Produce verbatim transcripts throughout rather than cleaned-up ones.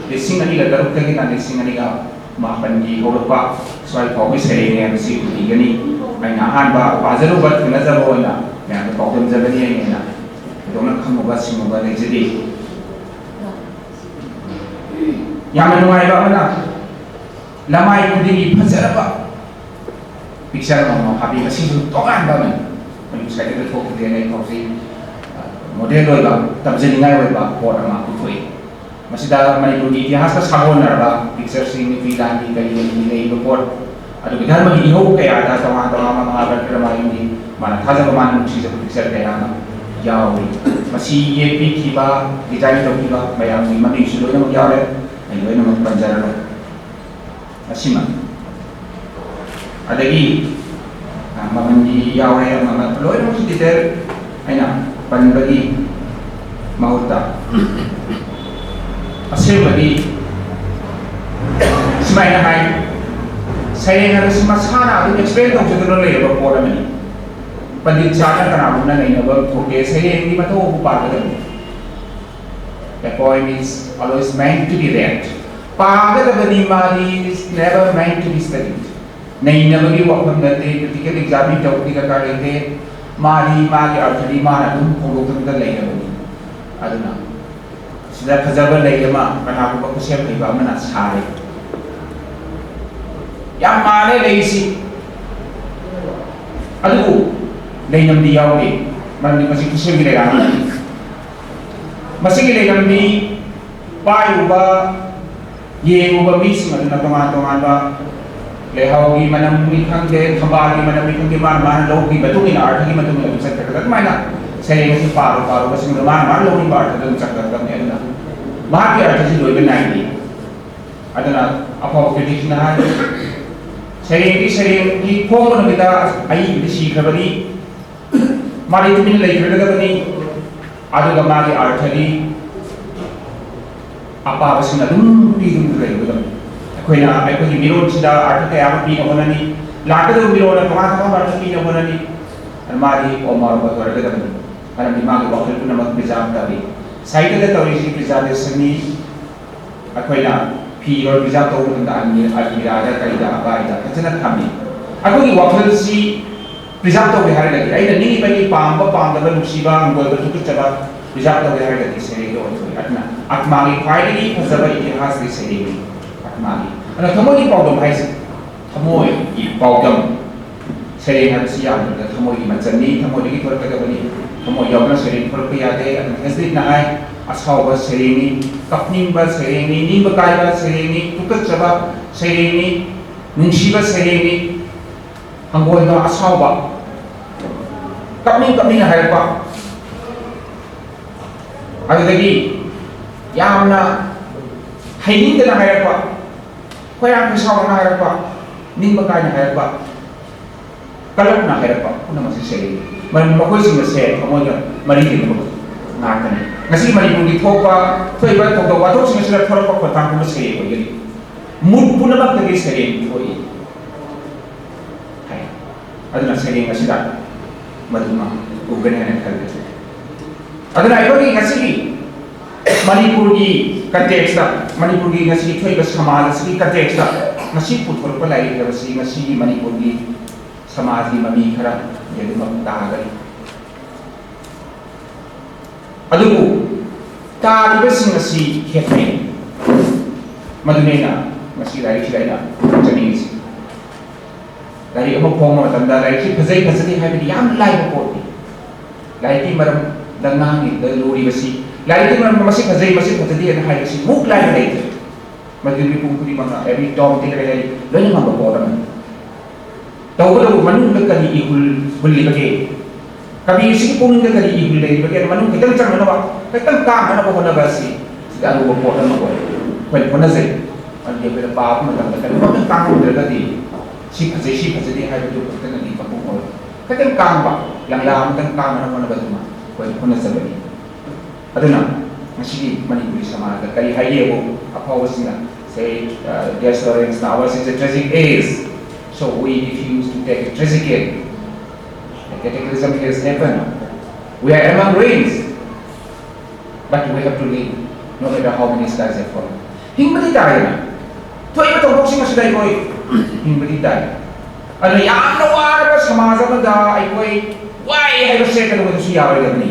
ꯂꯤꯁꯤꯡ ꯑꯅꯤꯒ ꯇꯔꯨꯛꯇꯒꯤꯅ ꯂꯤꯁꯤꯡ ꯑꯅꯤꯒ ꯃꯥꯄꯟꯒꯤ ꯍꯧꯔꯛꯄ ꯁ꯭ꯋꯥꯏ ꯐꯥꯎꯒꯤ ꯁꯩꯔꯦꯡꯅꯦ ꯍꯥꯏꯕꯁꯤ ꯎꯕꯤꯒꯅꯤ꯫ ꯑꯩꯅ ꯑꯍꯥꯟꯕ ꯄꯥꯖꯔꯨꯕ ꯊꯦꯡꯅꯖꯕ ꯑꯣꯏꯅ ꯃꯌꯥꯝꯗ ꯄꯥꯎꯗꯝꯖꯕꯅꯤ꯫ ꯑꯩꯅ ꯊꯣꯏꯗꯣꯛꯅ ꯈꯪꯉꯨꯕ ꯁꯤꯡꯉꯨꯕ ꯂꯩꯖꯗꯦ꯫ ꯌꯥꯝꯅ ꯅꯨꯡꯉꯥꯏꯕ ꯑꯃꯅ, ꯂꯃꯥꯏ ꯈꯨꯗꯤꯡꯒꯤ ꯐꯖꯔꯕ ꯄꯤꯛꯆꯔ ꯑꯃꯃꯝ ꯍꯥꯞꯄꯤ꯫ ꯃꯁꯤꯁꯨ ꯇꯣꯉꯥꯟꯕ ꯑꯃꯅꯤ꯫ ꯃꯅꯤꯄꯨꯔ ꯁꯥꯍꯤꯇ꯭ꯌꯗ ꯊꯣꯛꯈꯤꯗꯦꯅ ꯑꯩ ꯐꯥꯎꯖꯩ꯫ ꯃꯣꯗꯦꯜ ꯑꯣꯏꯕ, ꯇꯝꯖꯅꯤꯡꯉꯥꯏ ꯑꯣꯏꯕ ꯄꯣꯠ ꯑꯃ ꯄꯨꯊꯣꯛꯏ꯫ ꯃꯁꯤꯗ ꯃꯅꯤꯄꯨꯔꯒꯤ ꯏꯇꯤꯍꯥꯁꯀ ꯁꯥꯒꯣꯟꯅꯔꯕ ꯄꯤꯛꯆꯔꯁꯤꯡ, ꯅꯨꯄꯤ ꯂꯥꯟꯒꯤ ꯀꯔꯤꯒꯤ ꯂꯩꯔꯤꯕ ꯄꯣꯠ, ꯑꯗꯨꯒ ꯙꯔꯃꯒꯤ ꯏꯍꯧ ꯀꯌꯥꯗ ꯇꯣꯉꯥꯟ ꯇꯣꯉꯥꯟꯕ ꯃꯍꯥꯚꯥꯔꯠꯀꯤ ꯔꯥꯃꯥꯌꯟꯒꯤ ꯃꯥꯅ ꯊꯥꯖꯕ, ꯃꯥꯅ ꯅꯨꯡꯁꯤꯖꯕ ꯄꯤꯛꯆꯔ ꯀꯌꯥ ꯑꯃ ꯌꯥꯎꯔꯤ꯫ ꯃꯁꯤ ꯌꯦꯛꯄꯤꯈꯤꯕ, ꯗꯤꯖꯥꯏꯟ ꯇꯧꯈꯤꯕ ꯃꯌꯥꯝꯒꯤ ꯃꯃꯤꯡꯁꯨ ꯂꯣꯏꯅꯃꯛ ꯌꯥꯎꯔꯦ꯫ ꯑꯩ ꯂꯣꯏꯅꯃꯛ ꯄꯟꯖꯔꯔꯣꯏ꯫ ꯑꯁꯤꯃ꯫ ꯑꯗꯒꯤ, ꯑ, ꯃꯃꯜꯒꯤ ꯌꯥꯎꯔꯦ, ꯃꯃꯜ ꯂꯣꯏꯅꯃꯛꯁꯨ ꯗꯤꯇꯦꯜ ꯑꯩꯅ ꯄꯟꯕꯒꯤ ꯃꯍꯨꯠꯇ ꯑꯁꯦꯡꯕꯗꯤ ꯁꯨꯃꯥꯏꯅ ꯍꯥꯏ, ꯁꯩꯔꯦꯡ ꯍꯥꯏꯕꯁꯤ ꯃꯁꯥꯅ ꯑꯗꯨꯝ ꯑꯦꯛꯁꯄ꯭ꯂꯦꯟ ꯇꯧꯖꯗꯨꯅ ꯂꯩꯔꯕ ꯄꯣꯠ ꯑꯃꯅꯤ꯫ ꯄꯟꯗꯤꯠ ꯁꯥꯅ ꯀꯅꯥꯒꯨꯝꯕꯅ ꯅꯩꯅꯕ ꯑꯃ ꯊꯣꯛꯀꯦ, ꯁꯩꯔꯦꯡꯗꯤ ꯃꯊꯧ ꯑꯃ ꯄꯥꯒꯗꯕꯅꯤ꯫ A poem is always meant to be read. ꯄꯥꯒꯗꯕꯅꯤ, ꯃꯥꯗꯤ is never meant to be studied. ꯅꯩꯅꯕꯒꯤ ꯋꯥꯐꯝ ꯅꯠꯇꯦ, ꯀ꯭ꯔꯤꯇꯤꯀꯦꯜ ꯑꯦꯛꯖꯥꯃꯤꯟ ꯇꯧꯕꯒꯤ ꯗꯔꯀꯥꯔ ꯂꯩꯇꯦ꯫ ꯃꯥꯗꯤ ꯃꯥꯒꯤ ꯑꯔꯊꯗꯤ ꯃꯥꯅ ꯑꯗꯨꯝ ꯐꯣꯡꯗꯣꯛꯇꯨꯅ ꯂꯩꯔꯕꯅꯤ꯫ ꯑꯗꯨꯅ ꯁꯤꯗ ꯐꯖꯕ ꯂꯩ ꯑꯃ ꯀꯅꯥꯒꯨꯝꯕ ꯈꯨꯠꯁꯦꯝ ꯍꯩꯕ ꯑꯃꯅ ꯁꯥꯔꯦ꯫ ꯌꯥꯝ ꯃꯥꯜꯂꯦ ꯂꯩꯁꯤ, ꯑꯗꯨꯕꯨ ꯂꯩꯅꯝꯗꯤ ꯌꯥꯎꯗꯦ꯫ ꯃꯔꯝꯗꯤ ꯃꯁꯤ ꯈꯨꯠꯁꯦꯝꯒꯤ ꯂꯩꯔꯥꯡ ꯑꯃꯅꯤ꯫ ꯃꯁꯤꯒꯤ ꯂꯩꯔꯝꯃꯤ ꯄꯥꯏꯔꯨꯕ, ꯌꯦꯡꯉꯨꯕ ꯃꯤꯁꯤꯡ ꯑꯗꯨꯅ ꯇꯣꯉꯥꯟ ꯇꯣꯉꯥꯟꯕ ꯂꯩꯍꯥꯎꯒꯤ ꯃꯅꯝꯅꯤ ꯈꯪꯗꯦ, ꯊꯝꯕꯥꯜꯒꯤ ꯃꯅꯝꯅꯤ ꯈꯪꯗꯦ, ꯃꯥꯅ ꯃꯥꯅ ꯂꯧꯕꯒꯤ ꯃꯇꯨꯡ ꯏꯟꯅ, ꯑꯥꯔꯊꯒꯤ ꯃꯇꯨꯡ ꯏꯟꯅ ꯑꯗꯨꯝ ꯆꯠꯈ꯭ꯔꯒꯗ ꯑꯗꯨꯃꯥꯏꯅ ꯁꯩꯔꯦꯡ ꯑꯁꯤ ꯄꯥꯔꯨ ꯄꯥꯔꯨꯕꯁꯤꯡꯗꯨ ꯃꯥꯅ ꯃꯥꯅ ꯂꯧꯅꯤꯡꯕ ꯑꯥꯔꯊꯗ ꯑꯗꯨꯝ ꯆꯠꯈ꯭ꯔꯒꯗꯕꯅꯤ꯫ ꯑꯗꯨꯅ ꯃꯍꯥꯛꯀꯤ ꯑꯥꯔꯊꯁꯤ ꯂꯣꯏꯕ ꯅꯥꯏꯗꯦ꯫ ꯑꯗꯨꯅ ꯑꯐꯕ ꯀ꯭ꯔꯤꯇꯤꯛꯁꯤꯅ ꯍꯥꯏ, ꯁꯩꯔꯦꯡꯗꯤ ꯁꯩꯔꯦꯡꯒꯤ ꯐꯣꯡꯕ ꯅꯨꯃꯤꯠꯇ ꯑꯏꯕꯗꯤ ꯁꯤꯈ꯭ꯔꯕꯅꯤ꯫ ꯃꯥꯗꯤ ꯇꯨꯃꯤꯟꯅ ꯂꯩꯈ꯭ꯔꯒꯗꯕꯅꯤ꯫ ꯑꯗꯨꯒ ꯃꯥꯒꯤ ꯑꯥꯔꯊꯗꯤ ꯑꯄꯥꯕꯁꯤꯡꯅ ꯑꯗꯨꯝ ꯄꯤꯗꯨꯅ ꯂꯩꯒꯗꯕꯅꯤ꯫ ꯑꯩꯈꯣꯏꯅ ꯑꯩꯈꯣꯏꯒꯤ ꯃꯤꯔꯣꯟꯁꯤꯗ ꯑꯥꯔꯊ ꯀꯌꯥ ꯑꯃ ꯄꯤꯅ ꯍꯣꯠꯅꯅꯤ, ꯂꯥꯛꯀꯗꯕ ꯃꯤꯔꯣꯟꯅ ꯇꯣꯉꯥꯟ ꯇꯣꯉꯥꯟꯕ ꯑꯥꯔꯊ ꯄꯤꯅ ꯍꯣꯠꯅꯅꯤ꯫ ꯑꯗꯨ ꯃꯥꯗꯤ ꯑꯣꯃꯥꯔꯣꯕ ꯑꯣꯏꯔꯒꯗꯕꯅꯤ, ꯃꯔꯝꯗꯤ ꯃꯥꯒꯤ ꯋꯥꯈꯜ ꯄꯨꯝꯅꯃꯛ ꯄ꯭ꯔꯤꯖꯥꯕ ꯇꯧꯏ꯫ ꯁꯥꯍꯤꯇ꯭ꯌꯗ ꯇꯧꯔꯤꯁꯤ ꯄ꯭ꯔꯤꯖꯥꯕꯦꯁꯟꯅꯤ꯫ ꯑꯩꯈꯣꯏꯅ ꯐꯤꯔꯣꯜ ꯄ꯭ꯔꯤꯖꯥꯕ ꯇꯧꯕ ꯃꯇꯝꯗ ꯑꯜꯃꯤ-, ꯑꯜꯃꯤꯔꯥꯗ, ꯀꯩꯗ, ꯑꯕꯥꯏꯗ ꯐꯖꯅ ꯊꯝꯃꯤ꯫ ꯑꯩꯈꯣꯏꯒꯤ ꯋꯥꯈꯜꯁꯤ ꯄ꯭ꯔꯤꯖꯥꯕ ꯇꯧꯒꯦ ꯍꯥꯏꯔꯒꯗꯤ, ꯑꯩꯅ ꯅꯤꯡꯉꯤꯕ ꯑꯩꯒꯤ ꯄꯥꯝꯕ ꯄꯥꯝꯗꯕ, ꯅꯨꯡꯁꯤꯕ ꯍꯪꯒꯣꯏꯕ ꯇꯨꯀꯠꯆꯕ ꯄ꯭ꯔꯤꯖꯥꯕ ꯇꯧꯒꯦ ꯍꯥꯏꯔꯒꯗꯤ ꯁꯩꯔꯦꯡꯗ ꯑꯣꯟꯊꯣꯛꯏ꯫ ꯑꯗꯨꯅ ꯑꯥꯠꯃꯥꯒꯤ ꯈ꯭ꯋꯥꯏꯗꯒꯤ ꯐꯖꯕ ꯏꯇꯤꯍꯥꯁꯇꯤ ꯁꯩꯔꯦꯡꯅꯤ꯫ ꯑꯥꯠꯃꯥꯒꯤ, ꯑꯗꯨꯅ ꯊꯃꯣꯏꯒꯤ ꯄꯥꯎꯗꯝ ꯍꯥꯏꯁꯦ, ꯊꯃꯣꯏꯒꯤ ꯄꯥꯎꯗꯝ꯫ ꯁꯩꯔꯦꯡ ꯍꯥꯏꯕꯁꯤ ꯌꯥꯝꯗ꯭ꯔꯕꯗ ꯊꯃꯣꯏꯒꯤ ꯃꯆꯜꯅꯤ, ꯊꯃꯣꯏꯗꯒꯤ ꯊꯣꯔꯛꯀꯗꯕꯅꯤ꯫ ꯊꯃꯣꯏ ꯌꯥꯎꯗꯅ ꯁꯩꯔꯦꯡ ꯊꯣꯔꯛꯄ ꯌꯥꯗꯦ꯫ ꯑꯗꯨꯅ ꯍꯦꯖꯂꯤꯠꯅ ꯍꯥꯏ, "ꯑꯁꯥꯎꯕ ꯁꯩꯔꯦꯡꯅꯤ, ꯀꯞꯅꯤꯡꯕ ꯁꯩꯔꯦꯡꯅꯤ, ꯅꯤꯡꯕ ꯀꯥꯏꯕ ꯁꯩꯔꯦꯡꯅꯤ, ꯇꯨꯀꯠꯆꯕ ꯁꯩꯔꯦꯡꯅꯤ, ꯅꯨꯡꯁꯤꯕ ꯁꯩꯔꯦꯡꯅꯤ, ꯍꯪꯒꯣꯏꯕ, ꯑꯁꯥꯎꯕ, ꯀꯞꯅꯤꯡ ꯀꯞꯅꯤꯡꯅ ꯍꯥꯏꯔꯛꯄ, ꯑꯗꯨꯗꯒꯤ ꯌꯥꯝꯅ ꯍꯩꯅꯤꯡꯗꯅ ꯍꯥꯏꯔꯛꯄ, ꯈꯣꯏꯔꯥꯡ ꯈꯣꯏꯁꯥꯎꯅꯅ ꯍꯥꯏꯔꯛꯄ, ꯅꯤꯡꯕ ꯀꯥꯏꯅ ꯍꯥꯏꯔꯛꯄ, ꯀꯂꯛꯅ ꯍꯥꯏꯔꯛꯄ ꯄꯨꯝꯅꯃꯛꯁꯦ ꯁꯩꯔꯦꯡ꯫ ꯃꯔꯝꯗꯤ ꯃꯈꯣꯏꯁꯤꯡ ꯑꯁꯦ ꯊꯃꯣꯏꯒ ꯃꯔꯤ ꯂꯩꯅꯕ ꯉꯥꯛꯇꯅꯤ꯫ ꯉꯁꯤ ꯃꯅꯤꯄꯨꯔꯒꯤ ꯊꯣꯛꯄ, ꯊꯣꯛꯏꯕ ꯊꯧꯗꯣꯛ ꯋꯥꯊꯣꯛꯁꯤꯡ ꯑꯁꯤꯗ ꯊꯣꯔꯛꯄ ꯈꯣꯟꯊꯥꯡ ꯄꯨꯝꯕ ꯁꯩꯔꯦꯡ ꯑꯣꯏꯒꯅꯤ꯫ ꯃꯨꯠ ꯄꯨꯝꯅꯃꯛꯇꯒꯤ ꯁꯩꯔꯦꯡ ꯊꯣꯛꯏ ꯍꯥꯏ꯫ ꯑꯗꯨꯅ ꯁꯩꯔꯦꯡ ꯑꯁꯤꯗ ꯃꯗꯨꯃ ꯎꯒꯅꯤ ꯍꯥꯏꯅ ꯈꯜꯂꯤ꯫ ꯑꯗꯨꯅ ꯑꯩꯈꯣꯏꯒꯤ ꯉꯁꯤꯒꯤ ꯃꯅꯤꯄꯨꯔꯒꯤ ꯀꯟꯇꯦꯛꯁꯇ, ꯃꯅꯤꯄꯨꯔꯒꯤ ꯉꯁꯤꯒꯤ ꯊꯣꯛꯏꯕ ꯁꯃꯥꯖ ꯑꯁꯤꯒꯤ ꯀꯟꯇꯦꯛꯁꯇ ꯉꯁꯤ ꯄꯨꯊꯣꯔꯛꯄ ꯂꯥꯏꯔꯤꯛ ꯍꯥꯏꯕꯁꯤ ꯉꯁꯤꯒꯤ ꯃꯅꯤꯄꯨꯔꯒꯤ ꯁꯃꯥꯖꯒꯤ ꯃꯃꯤ ꯈꯔ ꯑꯗꯨꯃꯛ ꯇꯥꯒꯅꯤ꯫ ꯑꯗꯨꯕꯨ ꯇꯥꯔꯤꯕꯁꯤꯡ ꯑꯁꯤ ꯈꯦꯠꯅꯩ꯫ ꯃꯗꯨꯅꯤ ꯑꯩꯅ ꯉꯁꯤ ꯂꯥꯏꯔꯤꯛꯁꯤꯗ ꯑꯩꯅ ꯆꯠꯅꯤꯡꯉꯤꯁꯤ꯫ ꯂꯥꯏꯔꯤꯛ ꯑꯃ ꯐꯣꯡꯕ ꯃꯇꯝꯗ ꯂꯥꯏꯔꯤꯛꯁꯤ ꯐꯖꯩ ꯐꯖꯗꯦ ꯍꯥꯏꯕꯗꯤ ꯌꯥꯝ ꯂꯥꯏꯕ ꯄꯣꯠꯅꯤ꯫ ꯂꯥꯏꯔꯤꯛꯀꯤ ꯃꯔꯝꯗ ꯉꯥꯡꯉꯤꯕ ꯂꯨꯔꯤꯕꯁꯤ, ꯂꯥꯏꯔꯤꯛꯀꯤ ꯃꯔꯝꯗ ꯃꯁꯤ ꯐꯖꯩ, ꯃꯁꯤ ꯐꯖꯗꯦ ꯍꯥꯏꯅ ꯍꯥꯏꯕꯁꯤ ꯃꯨꯛ ꯂꯥꯏꯕ ꯂꯩꯇ꯭ꯔꯦ꯫ ꯃꯗꯨ ꯃꯤꯄꯨꯝ ꯈꯨꯗꯤꯡꯃꯛꯅ, every Tom, Dick, ꯀꯔꯤ ꯍꯥꯏ, ꯂꯣꯏꯅ ꯉꯝꯕ ꯄꯣꯠ ꯑꯃꯅꯤ꯫ ꯇꯧꯕꯇꯕꯨ ꯃꯅꯨꯡꯗ ꯀꯔꯤ ꯏꯍꯨꯜ ꯍꯨꯜꯂꯤꯕꯒꯦ? ꯀꯕꯤꯁꯤꯒꯤ ꯄꯨꯛꯅꯤꯡꯗ ꯀꯔꯤ ꯏꯍꯨꯜ ꯂꯩꯔꯤꯕꯒꯦ? ꯃꯅꯨꯡ ꯈꯤꯇꯪ ꯆꯪꯅꯅꯕ, ꯈꯤꯇꯪ ꯀꯥꯡꯅꯅꯕ ꯍꯣꯠꯅꯕ ꯑꯁꯤ ꯁꯤꯗ ꯑꯔꯨꯕ ꯄꯣꯠ ꯑꯃ ꯑꯣꯏ꯫ ꯑꯩꯈꯣꯏꯅ ꯍꯣꯠꯅꯖꯩ꯫ ꯑꯗꯨꯗꯤ ꯑꯩꯈꯣꯏꯅ ꯄꯥꯕ ꯃꯇꯝꯗ ꯀꯔꯤꯒꯨꯝꯕ ꯑꯃꯇꯪ ꯀꯥꯡꯍꯧꯗ꯭ꯔꯒꯗꯤ ꯁꯤ ꯐꯖꯩ, ꯁꯤ ꯐꯖꯗꯦ ꯍꯥꯏꯕꯗꯨ ꯈꯛꯇꯅꯗꯤ ꯃꯄꯨꯡ ꯑꯣꯏ꯫ ꯈꯤꯇꯪ ꯀꯥꯡꯕ, ꯂꯪꯂꯥ ꯑꯃꯇꯪ ꯀꯥꯡꯅꯅꯕ ꯍꯣꯠꯅꯕꯗꯨꯅ ꯑꯩꯈꯣꯏꯅ ꯍꯣꯠꯅꯖꯕꯅꯤ꯫ ꯑꯗꯨꯅ ꯉꯁꯤꯒꯤ ꯃꯅꯤꯄꯨꯔꯤ ꯁꯃꯥꯖꯗ ꯀꯔꯤ ꯍꯥꯏꯒꯦꯕꯨ, ꯑꯐꯥꯎꯕꯁꯤꯡꯅ say, uh, dear Lawrence, ours is a tragic age, so we refuse to take a tragic end. A cataclysm has happened. We are among ruins, but we have to live, no matter how many skies have fallen. ꯍꯤꯡꯕꯗꯤ ꯇꯥꯏꯗꯅ꯫ ꯊꯣꯛꯏꯕ ꯊꯧꯗꯣꯛꯁꯤꯡ ꯑꯁꯤꯗ ꯑꯩꯈꯣꯏ ꯍꯤꯡꯕꯗꯤ ꯇꯥꯏ꯫ ꯑꯗꯨꯅ ꯌꯥꯝꯅ ꯋꯥꯔꯕ ꯁꯃꯥꯖ ꯑꯃꯗ ꯑꯩꯈꯣꯏ ꯋꯥꯏ ꯍꯥꯏꯕꯁꯦ ꯀꯩꯗꯧꯕꯗꯁꯨ ꯌꯥꯔꯣꯏꯗꯕꯅꯤ꯫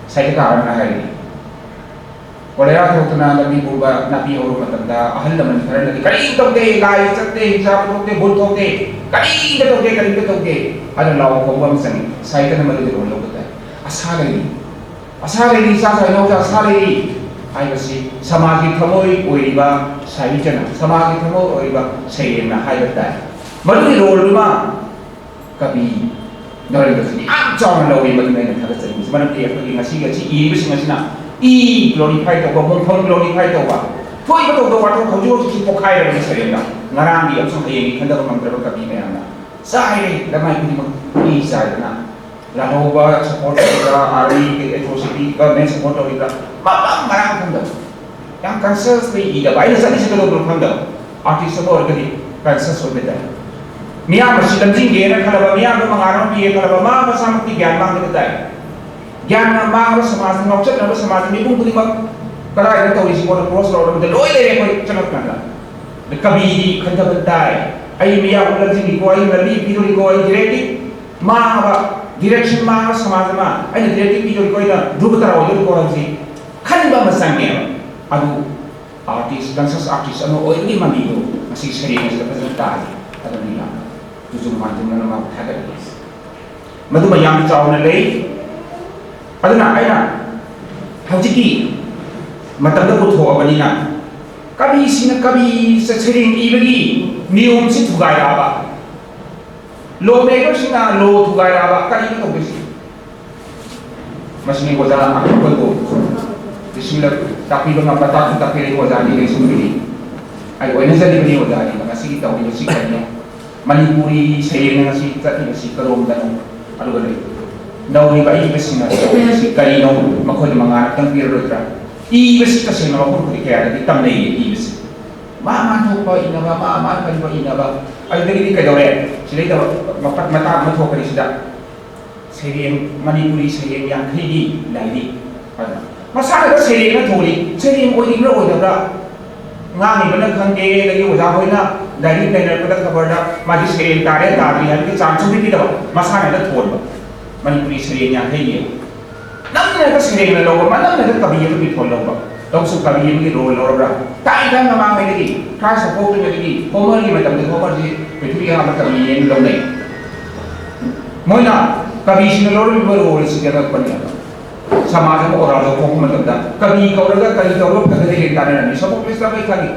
ꯁꯥꯍꯤꯇ꯭ꯌꯀꯥꯔ ꯑꯃꯅ ꯍꯥꯏꯔꯤ, ꯀꯣꯂꯦꯔꯥ ꯊꯣꯛꯇꯨꯅ ꯂꯝꯕꯤ ꯄꯨꯝꯕ ꯅꯥꯄꯤ ꯍꯧꯔꯕ ꯃꯇꯝꯗ ꯑꯍꯜ ꯂꯃꯟ ꯈꯔꯅꯗꯤ ꯀꯔꯤꯝ ꯇꯧꯗꯦ, ꯂꯥꯏ ꯆꯠꯇꯦ, ꯍꯤꯡꯆꯥꯕ ꯊꯣꯛꯇꯦ, ꯚꯨꯠ ꯊꯣꯛꯇꯦ, ꯀꯔꯤꯝꯇ ꯇꯧꯗꯦ, ꯀꯔꯤꯝꯇ ꯇꯧꯗꯦ꯫ ꯑꯗꯨꯅ ꯂꯥꯎꯕ ꯈꯣꯡꯕ ꯑꯃ ꯆꯪꯉꯤ꯫ ꯁꯥꯍꯤꯇ꯭ꯌꯅ ꯃꯗꯨꯗ ꯂꯣꯏ ꯂꯧꯕ ꯇꯥꯏ꯫ ꯑꯁꯥ ꯂꯩꯔꯤ, ꯑꯁꯥ ꯂꯩꯔꯤ, ꯆꯥꯛ ꯆꯥꯅꯕ ꯑꯁꯥ ꯂꯩꯔꯤ ꯍꯥꯏꯕꯁꯤ ꯁꯃꯥꯖꯒꯤ ꯊꯃꯣꯏ ꯑꯣꯏꯔꯤꯕ ꯁꯥꯍꯤꯇ꯭ꯌꯅ, ꯁꯃꯥꯖꯒꯤ ꯊꯃꯣꯏ ꯑꯣꯏꯔꯤꯕ ꯁꯩꯔꯦꯡꯅ ꯍꯥꯏꯕ ꯇꯥꯏ꯫ ꯃꯗꯨꯒꯤ ꯔꯣꯜꯗꯨꯃ ꯀꯕꯤ ꯅꯔꯦꯟꯗ꯭ꯔ ꯁꯤꯡꯅ ꯌꯥꯝ ꯆꯥꯎꯅ ꯂꯧꯏ꯫ ꯃꯗꯨꯅ ꯑꯩꯅ ꯊꯥꯒꯠꯆꯅꯤꯡꯕꯁꯤ, ꯃꯔꯝꯗꯤ ꯑꯩꯈꯣꯏꯒꯤ ꯉꯁꯤ ꯉꯁꯤ ꯏꯔꯤꯕꯁꯤꯡ ꯑꯁꯤꯅ ꯏ ꯒ꯭ꯂꯣꯔꯤꯐꯥꯏ ꯇꯧꯕ, ꯃꯣꯡꯐꯝ ꯒ꯭ꯂꯣꯔꯤꯐꯥꯏ ꯇꯧꯕ, ꯊꯣꯛꯏꯕ ꯊꯧꯗꯣꯛ ꯋꯥꯊꯣꯛ ꯍꯧꯖꯤꯛ ꯍꯧꯖꯤꯛꯁꯤ ꯄꯣꯛꯈꯥꯏꯔꯕꯅꯤ ꯁꯩꯔꯦꯡꯗ꯫ ꯉꯔꯥꯡꯒꯤ ꯑꯃꯁꯨꯡ ꯍꯌꯦꯡꯒꯤ ꯈꯟꯊꯕ ꯉꯝꯗ꯭ꯔꯕ ꯀꯕꯤ ꯃꯌꯥꯝꯅ ꯆꯥꯏꯔꯦ꯫ ꯂꯃꯥꯏ ꯈꯨꯗꯤꯡꯃꯛ ꯏ ꯆꯥꯏꯗꯅ ꯂꯥꯜꯍꯧꯕ ꯁꯄꯣꯔꯠ ꯇꯧꯔꯤꯕ꯭ꯔꯥ, ꯑꯥꯔꯃꯤ ꯑꯦꯇ꯭ꯔꯣꯁꯤꯇꯤ ꯒꯚꯔꯟꯃꯦꯟ ꯁꯄꯣꯔꯠ ꯇꯧꯔꯤꯕ꯭ꯔꯥ, ꯃꯐꯝ ꯃꯔꯥꯡ ꯈꯪꯗꯕ꯫ ꯌꯥꯝ ꯀꯟꯁꯤꯌꯁꯂꯤ ꯏꯗꯕ, ꯑꯩꯅ ꯆꯠꯂꯤꯁꯦ ꯀꯩꯗꯧꯕꯅꯣ ꯈꯪꯗꯕ꯫ ꯑꯥꯔꯇꯤꯁ ꯑꯃ ꯑꯣꯏꯔꯒꯗꯤ ꯀꯟꯁꯤꯌꯁ ꯑꯣꯏꯕ ꯇꯥꯏ꯫ ꯃꯤꯌꯥꯝꯅ ꯁꯤ ꯂꯝꯖꯤꯡꯒꯦꯅ ꯈꯜꯂꯕ, ꯃꯤꯌꯥꯝꯗ ꯃꯉꯥꯜ ꯑꯃ ꯄꯤꯒꯦ ꯈꯜꯂꯕ, ꯃꯥ ꯃꯁꯥꯃꯛꯇꯤ ꯒ꯭ꯌꯥꯟ ꯃꯥꯡꯗꯕ ꯇꯥꯏ꯫ ꯒ꯭ꯌꯥꯟ ꯃꯥꯡꯕ ꯁꯃꯥꯖ, ꯉꯥꯎꯆꯠꯅꯕ ꯁꯃꯥꯖ, ꯃꯤꯄꯨꯝ ꯈꯨꯗꯤꯡꯃꯛ ꯀꯗꯥꯏꯗ ꯇꯧꯔꯤꯁꯤꯕꯣꯅ ꯀ꯭ꯔꯣꯁ ꯔꯣꯗ ꯑꯃꯗ ꯂꯣꯏ ꯂꯩꯔꯦ ꯑꯩꯈꯣꯏ ꯆꯪꯉꯛꯀꯥꯟꯗ꯫ ꯑꯗ ꯀꯕꯤꯗꯤ ꯈꯟꯊꯕ ꯇꯥꯏ꯫ ꯑꯩ ꯃꯤꯌꯥꯝ ꯑꯃ ꯂꯝꯖꯤꯡꯉꯤꯀꯣ, ꯑꯩ ꯂꯝꯕꯤ ꯄꯤꯗꯣꯔꯤꯀꯣ, ꯑꯩ ꯗꯤꯔꯦꯛꯇꯤꯞ ꯃꯥꯡꯉꯕ, ꯗꯤꯔꯦꯛꯁꯟ ꯃꯥꯡꯉꯕ ꯁꯃꯥꯖ ꯑꯃ, ꯑꯩꯅ ꯗꯤꯔꯦꯛꯇꯤꯞ ꯄꯤꯗꯣꯔꯤꯀꯣ, ꯑꯩꯅ ꯙ꯭ꯔꯨꯕ ꯇꯥꯔꯥ ꯑꯣꯏꯗꯣꯔꯤꯀꯣ ꯍꯥꯏꯕꯁꯤ ꯈꯟꯕ ꯑꯃ ꯆꯪꯉꯦꯕ꯫ ꯑꯗꯨ ꯑꯥꯔꯇꯤꯁ, ꯀꯟꯁꯤꯌꯁ ꯑꯥꯔꯇꯤꯁ ꯑꯃ ꯑꯣꯏꯕꯒꯤ ꯃꯃꯤꯗꯣ ꯉꯁꯤ ꯁꯩꯔꯦꯡ ꯑꯁꯤꯗ ꯐꯖꯅ ꯇꯥꯔꯤ꯫ ꯑꯗꯨꯅ ꯌꯥꯝꯅ ꯇꯨꯖꯨꯡ ꯃꯥꯟꯖꯨꯡꯅꯅ ꯃꯥꯕꯨ ꯊꯥꯒꯠꯂꯤ꯫ ꯃꯗꯨꯃ ꯌꯥꯝꯅ ꯆꯥꯎꯅ ꯂꯩ꯫ ꯑꯗꯨꯅ ꯑꯩꯅ ꯍꯧꯖꯤꯛꯀꯤ ꯃꯇꯝꯗ ꯄꯨꯊꯣꯛꯑꯕꯅꯤꯅ ꯀꯕꯤꯁꯤꯡꯅ ꯀꯕꯤ ꯁꯩꯔꯦꯡ ꯏꯕꯒꯤ ꯅꯤꯌꯣꯝꯁꯤ ꯊꯨꯒꯥꯏꯔꯛꯑꯕ, ꯂꯣ ꯃꯦꯀꯔꯁꯤꯡꯅ ꯂꯣ ꯊꯨꯒꯥꯏꯔꯛꯑꯕ꯫ ꯀꯔꯤꯅꯣ ꯇꯧꯗꯣꯏꯁꯤ? ꯃꯁꯤꯒꯤ ꯑꯣꯖꯥ ꯑꯩꯈꯣꯏꯕꯨ ꯂꯤꯁꯤꯡꯂꯛ ꯇꯥꯛꯄꯤꯕ ꯉꯝꯕ, ꯇꯥꯛꯄꯤ ꯇꯥꯛꯄꯤꯔꯤꯕ ꯑꯣꯖꯥꯅꯤ, ꯂꯩꯁꯤꯡꯕꯤꯔꯤ꯫ ꯑꯩ ꯑꯣꯏꯅꯖꯔꯤꯕꯅꯤ ꯑꯣꯖꯥꯅꯤ꯫ ꯉꯁꯤꯒꯤ ꯇꯧꯔꯤꯕꯁꯤ ꯀꯔꯤꯅꯣ? ꯃꯅꯤꯄꯨꯔꯤ ꯁꯩꯔꯦꯡꯅ ꯉꯁꯤ ꯆꯠꯂꯤꯕꯁꯤ ꯀꯔꯣꯝꯗꯅꯣ? ꯑꯗꯨꯒ ꯂꯩ, ꯅꯧꯔꯤꯕ ꯑꯏꯕꯁꯤꯡꯅ ꯇꯧꯔꯤꯕꯁꯤ ꯀꯔꯤꯅꯣ? ꯃꯈꯣꯏꯗ ꯃꯉꯥꯜ ꯑꯃꯇꯪ ꯄꯤꯔꯔꯣꯏꯗ꯭ꯔꯥ? ꯏꯕꯁꯤ ꯇꯁꯦꯡꯅ ꯃꯐꯝ ꯈꯨꯗꯤꯡ ꯀꯌꯥꯗꯗꯤ ꯇꯝꯅꯩꯌꯦ ꯏꯕꯁꯤ꯫ ꯃꯥ ꯃꯥ ꯊꯣꯛꯄ ꯏꯅꯕ, ꯃꯥ ꯃꯥ ꯀꯔꯤꯕ ꯏꯅꯕ꯫ ꯑꯗꯨꯗꯒꯤꯗꯤ ꯀꯩꯗꯧꯔꯦ? ꯁꯤꯗꯩꯗ ꯃꯄꯠ ꯃꯇꯥ ꯑꯃ ꯊꯣꯛꯈ꯭ꯔꯦ ꯁꯤꯗ꯫ ꯁꯩꯔꯦꯡ, ꯃꯅꯤꯄꯨꯔꯤ ꯁꯩꯔꯦꯡ ꯌꯥꯡꯈꯩꯒꯤ ꯂꯥꯏꯔꯤꯛ꯫ ꯑꯗꯨ ꯃꯁꯥꯅꯗ ꯁꯩꯔꯦꯡꯅ ꯊꯣꯜꯂꯤ꯫ ꯁꯩꯔꯦꯡ ꯑꯣꯏꯔꯤꯕ꯭ꯔꯥ ꯑꯣꯏꯗꯕ꯭ꯔꯥ? ꯉꯥꯡꯉꯤꯕꯅ ꯈꯪꯗꯦ, ꯑꯗꯒꯤ ꯑꯣꯖꯥ ꯍꯣꯏꯅ ꯗꯥꯏꯔꯤ ꯄ꯭ꯂꯦꯅꯔ ꯄꯗꯛ ꯈꯕꯔꯗ ꯃꯥꯗꯤ ꯁꯩꯔꯦꯡ ꯇꯥꯔꯦ ꯇꯥꯗ꯭ꯔꯤ ꯍꯥꯏꯕꯒꯤ ꯆꯥꯡ ꯁꯨꯡꯄꯤ ꯄꯤꯗꯕ, ꯃꯁꯥꯅꯗ ꯊꯣꯟꯕ꯫ ꯃꯅꯤꯄꯨꯔꯤ ꯁꯩꯔꯦꯡ ꯌꯥꯡꯈꯩ ꯌꯦꯡꯉꯨ꯫ ꯅꯝꯅꯒ ꯁꯩꯔꯦꯡꯅ ꯂꯧꯕ, ꯃꯅꯝꯅꯒ ꯀꯕꯤ ꯑꯃꯒꯤ ꯊꯣꯟ ꯂꯧꯕ꯫ ꯂꯧꯁꯨ ꯀꯕꯤ ꯑꯃꯒꯤ ꯔꯣꯜ ꯂꯧꯔꯕ꯭ꯔꯥ? ꯊꯥꯏꯅ ꯃꯃꯥꯡꯉꯩꯗꯒꯤ ꯈ꯭ꯔꯥꯏꯁ ꯄꯣꯛꯇ꯭ꯔꯤꯉꯩꯗꯒꯤ ꯍꯣꯃꯔꯒꯤ ꯃꯇꯝꯗ ꯍꯣꯃꯔꯁꯤ ꯄ꯭ꯔꯤꯊꯤꯕꯤꯒꯤ ꯑꯍꯥꯟꯕ ꯀꯕꯤꯅꯦꯅ ꯂꯧꯅꯩ꯫ ꯃꯣꯏꯅ ꯀꯕꯤꯁꯤꯡꯅ ꯂꯧꯔꯝꯃꯤꯕ ꯔꯣꯜ ꯑꯁꯤꯗꯤ ꯑꯉꯛꯄꯅꯦꯕ꯫ ꯁꯃꯥꯖ ꯑꯃ ꯑꯣꯔꯥꯗ ꯊꯣꯛꯄ ꯃꯇꯝꯗ ꯀꯕꯤ ꯀꯧꯔꯒ ꯀꯔꯤ ꯇꯧꯔꯒ ꯐꯒꯗꯒꯦ ꯇꯥꯟꯅꯔꯝꯃꯤ꯫ ꯁꯣꯐꯣꯀ꯭ꯂꯤꯁꯇ ꯑꯩꯈꯣꯏ ꯈꯪꯉꯤ꯫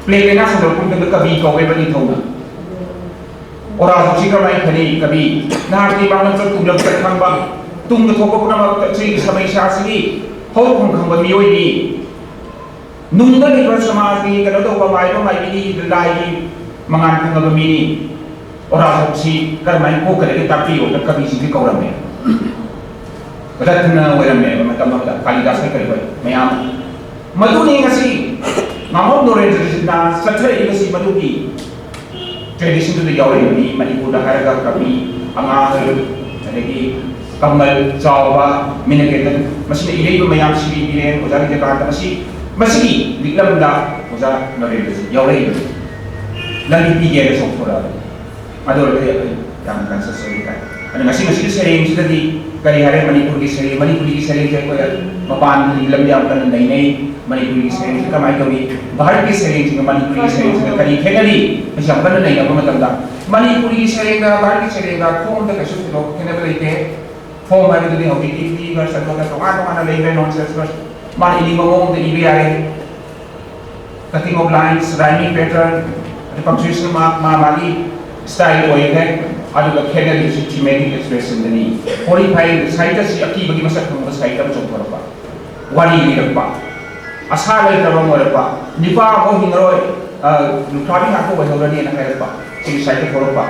ꯄ꯭ꯂꯦ ꯀꯩꯅꯥ ꯁꯟꯗꯣꯛꯄ ꯃꯇꯝꯗ ꯀꯕꯤ ꯀꯧꯋꯦꯕ ꯅꯤꯡꯊꯧꯅ꯫ ꯑꯣꯔꯥ ꯍꯧꯖꯤꯛ ꯀꯔꯝꯍꯥꯏꯅ ꯐꯅꯤ? ꯀꯕꯤ ꯅꯍꯥꯛꯀꯤ ꯄꯥꯡꯒꯜ ꯆꯠ ꯇꯨꯡꯂꯞ ꯆꯠ ꯈꯪꯕ, ꯇꯨꯡꯗ ꯊꯣꯛꯄ ꯄꯨꯝꯅꯃꯛ ꯁꯤꯒꯤ ꯁꯃꯩꯁꯥꯁꯤꯒꯤ ꯍꯧꯔꯛꯐꯝ ꯈꯪꯕ ꯃꯤꯑꯣꯏꯅꯤ꯫ ꯅꯨꯡꯗ ꯂꯩꯕ ꯁꯃꯥꯖꯀꯤ ꯀꯩꯅꯣ ꯇꯧꯕ ꯃꯥꯏꯕ ꯃꯥꯏꯕꯤꯅꯤ, ꯂꯥꯏꯒꯤ ꯃꯉꯥꯜ ꯐꯪꯉꯕ ꯃꯤꯅꯤ꯫ ꯑꯣꯔꯥ ꯍꯧꯁꯤ ꯀꯔꯝꯍꯥꯏꯅ ꯀꯣꯛꯀꯗꯒꯦ ꯇꯥꯛꯄꯤꯌꯣꯅ ꯀꯕꯤꯁꯤꯡꯁꯦ ꯀꯧꯔꯝꯃꯦ꯫ ꯔꯠꯅ ꯑꯣꯏꯔꯝꯃꯦꯕ ꯃꯇꯝ ꯑꯃꯗ ꯀꯥꯂꯤꯗꯥꯁ ꯍꯥꯏ ꯀꯔꯤ ꯍꯣꯏ ꯃꯌꯥꯝ꯫ ꯃꯗꯨꯅꯤ ꯉꯁꯤ ꯉꯥꯉꯣꯝ ꯅꯣꯔꯦꯟꯗ꯭ꯔꯖꯤꯠꯅ ꯆꯠꯊꯔꯛꯏꯕꯁꯤ ꯃꯗꯨꯒꯤ ꯇ꯭ꯔꯦꯗꯤꯁꯟꯗꯨꯗ ꯌꯥꯎꯔꯛꯏꯕꯅꯤ꯫ ꯃꯅꯤꯄꯨꯔꯗ ꯍꯥꯏꯔꯒ ꯀꯕꯤ, ꯑꯉꯥꯡ, ꯑꯗꯒꯤ ꯀꯃꯜ, ꯆꯥꯎꯕ, ꯃꯤꯅꯀꯦꯇꯟ, ꯃꯁꯤꯅ ꯏꯔꯛꯏꯕ ꯃꯌꯥꯝ, ꯁꯤꯔꯤ ꯕꯤꯔꯦꯟ, ꯑꯣꯖꯥ ꯅꯤꯇꯤꯀꯥꯟꯇ, ꯃꯁꯤ, ꯃꯁꯤꯒꯤ ꯂꯤꯛꯂꯝꯗ ꯑꯣꯖꯥ ꯅꯣꯔꯦꯟꯗ꯭ꯔꯖꯤꯠ ꯌꯥꯎꯔꯛꯏꯕꯅꯤ꯫ ꯂꯝꯕꯤ ꯄꯤꯒꯦꯅ ꯆꯣꯡꯊꯣꯔꯛꯑꯕꯅꯤ꯫ ꯑꯗꯨ ꯑꯣꯏꯔꯒꯗꯤ ꯑꯩꯈꯣꯏ ꯌꯥꯝꯅ ꯀꯟꯁꯤꯌꯁ ꯑꯣꯏꯕ ꯇꯥꯏ꯫ ꯑꯗꯨꯅ ꯉꯁꯤ, ꯉꯁꯤꯒꯤ ꯁꯩꯔꯦꯡꯁꯤꯗꯗꯤ ꯀꯔꯤ ꯍꯥꯏꯔꯦ? ꯃꯅꯤꯄꯨꯔꯒꯤ ꯁꯩꯔꯦꯡ, ꯃꯅꯤꯄꯨꯔꯤꯒꯤ ꯁꯩꯔꯦꯡꯁꯦ ꯑꯩꯈꯣꯏ ꯃꯄꯥꯟꯒꯤ ꯂꯝꯗ ꯌꯥꯝ ꯀꯟꯅ ꯅꯩꯅꯩ꯫ ꯃꯅꯤꯄꯨꯔꯒꯤ ꯁꯩꯔꯦꯡꯁꯤ ꯀꯃꯥꯏꯅ ꯇꯧꯏ? ꯚꯥꯔꯠꯀꯤ ꯁꯩꯔꯦꯡꯁꯤꯒ ꯃꯅꯤꯄꯨꯔꯒꯤ ꯁꯩꯔꯦꯡꯁꯤꯒ ꯀꯔꯤ ꯈꯦꯠꯅꯔꯤ? ꯑꯩꯁꯤ ꯌꯥꯝ ꯀꯟꯅ ꯅꯩꯅꯕ ꯃꯇꯝꯗ ꯃꯅꯤꯄꯨꯔꯒꯤ ꯁꯩꯔꯦꯡꯒ ꯚꯥꯔꯠꯀꯤ ꯁꯩꯔꯦꯡꯒ ꯈꯣꯡꯗ ꯀꯩꯁꯨ ꯊꯣꯏꯗꯣꯛꯄ ꯈꯦꯠꯅꯕ ꯂꯩꯇꯦ꯫ ꯐꯣꯝ ꯍꯥꯏꯕꯗꯨꯗꯤ ꯍꯧꯖꯤꯛꯇꯤ ꯐ꯭ꯔꯤ ꯚꯔꯁ ꯑꯗꯨꯒ ꯇꯣꯉꯥꯟ ꯇꯣꯉꯥꯟꯅ ꯂꯩꯈ꯭ꯔꯦ, ꯅꯣꯟ ꯁꯦꯟꯁ ꯚꯔꯁ꯫ ꯃꯥꯅ ꯏꯅꯤꯡꯕ ꯃꯑꯣꯡꯗ ꯏꯕ ꯌꯥꯔꯦ꯫ Cutting of lines, rhyming pattern, ꯑꯗꯩ punctuation mark, ꯃꯥ ꯃꯥꯒꯤ style ꯑꯣꯏꯈ꯭ꯔꯦ꯫ ꯑꯗꯨꯒ ꯈꯦꯠꯅꯔꯤꯕꯁꯤ thematic expressionꯗꯅꯤ꯫ Horrifying, ꯁꯥꯍꯤꯇ꯭ꯌꯁꯤ ꯑꯀꯤꯕꯒꯤ ꯃꯁꯛ ꯈꯪꯕ ꯁꯥꯍꯤꯇ꯭ꯌ ꯑꯃ ꯆꯣꯡꯊꯣꯔꯛꯄ꯫ ꯋꯥꯔꯤ ꯂꯤꯔꯛꯄ꯫ ꯑꯁꯥ ꯂꯩꯇ꯭ꯔꯕ ꯑꯃ ꯑꯣꯏꯔꯛꯄ꯫ ꯅꯨꯄꯥ ꯑꯃꯐꯥꯎ ꯍꯤꯡꯉꯔꯣꯏ, ꯑ, ꯂꯨꯈ꯭ꯔꯥꯕꯤ ꯉꯥꯛꯇ ꯑꯣꯏꯍꯧꯔꯅꯤꯅ ꯍꯥꯏꯔꯛꯄ꯫ ꯁꯤꯒꯤ ꯁꯥꯍꯤꯇ꯭ꯌ ꯊꯣꯛꯂꯛꯄ꯫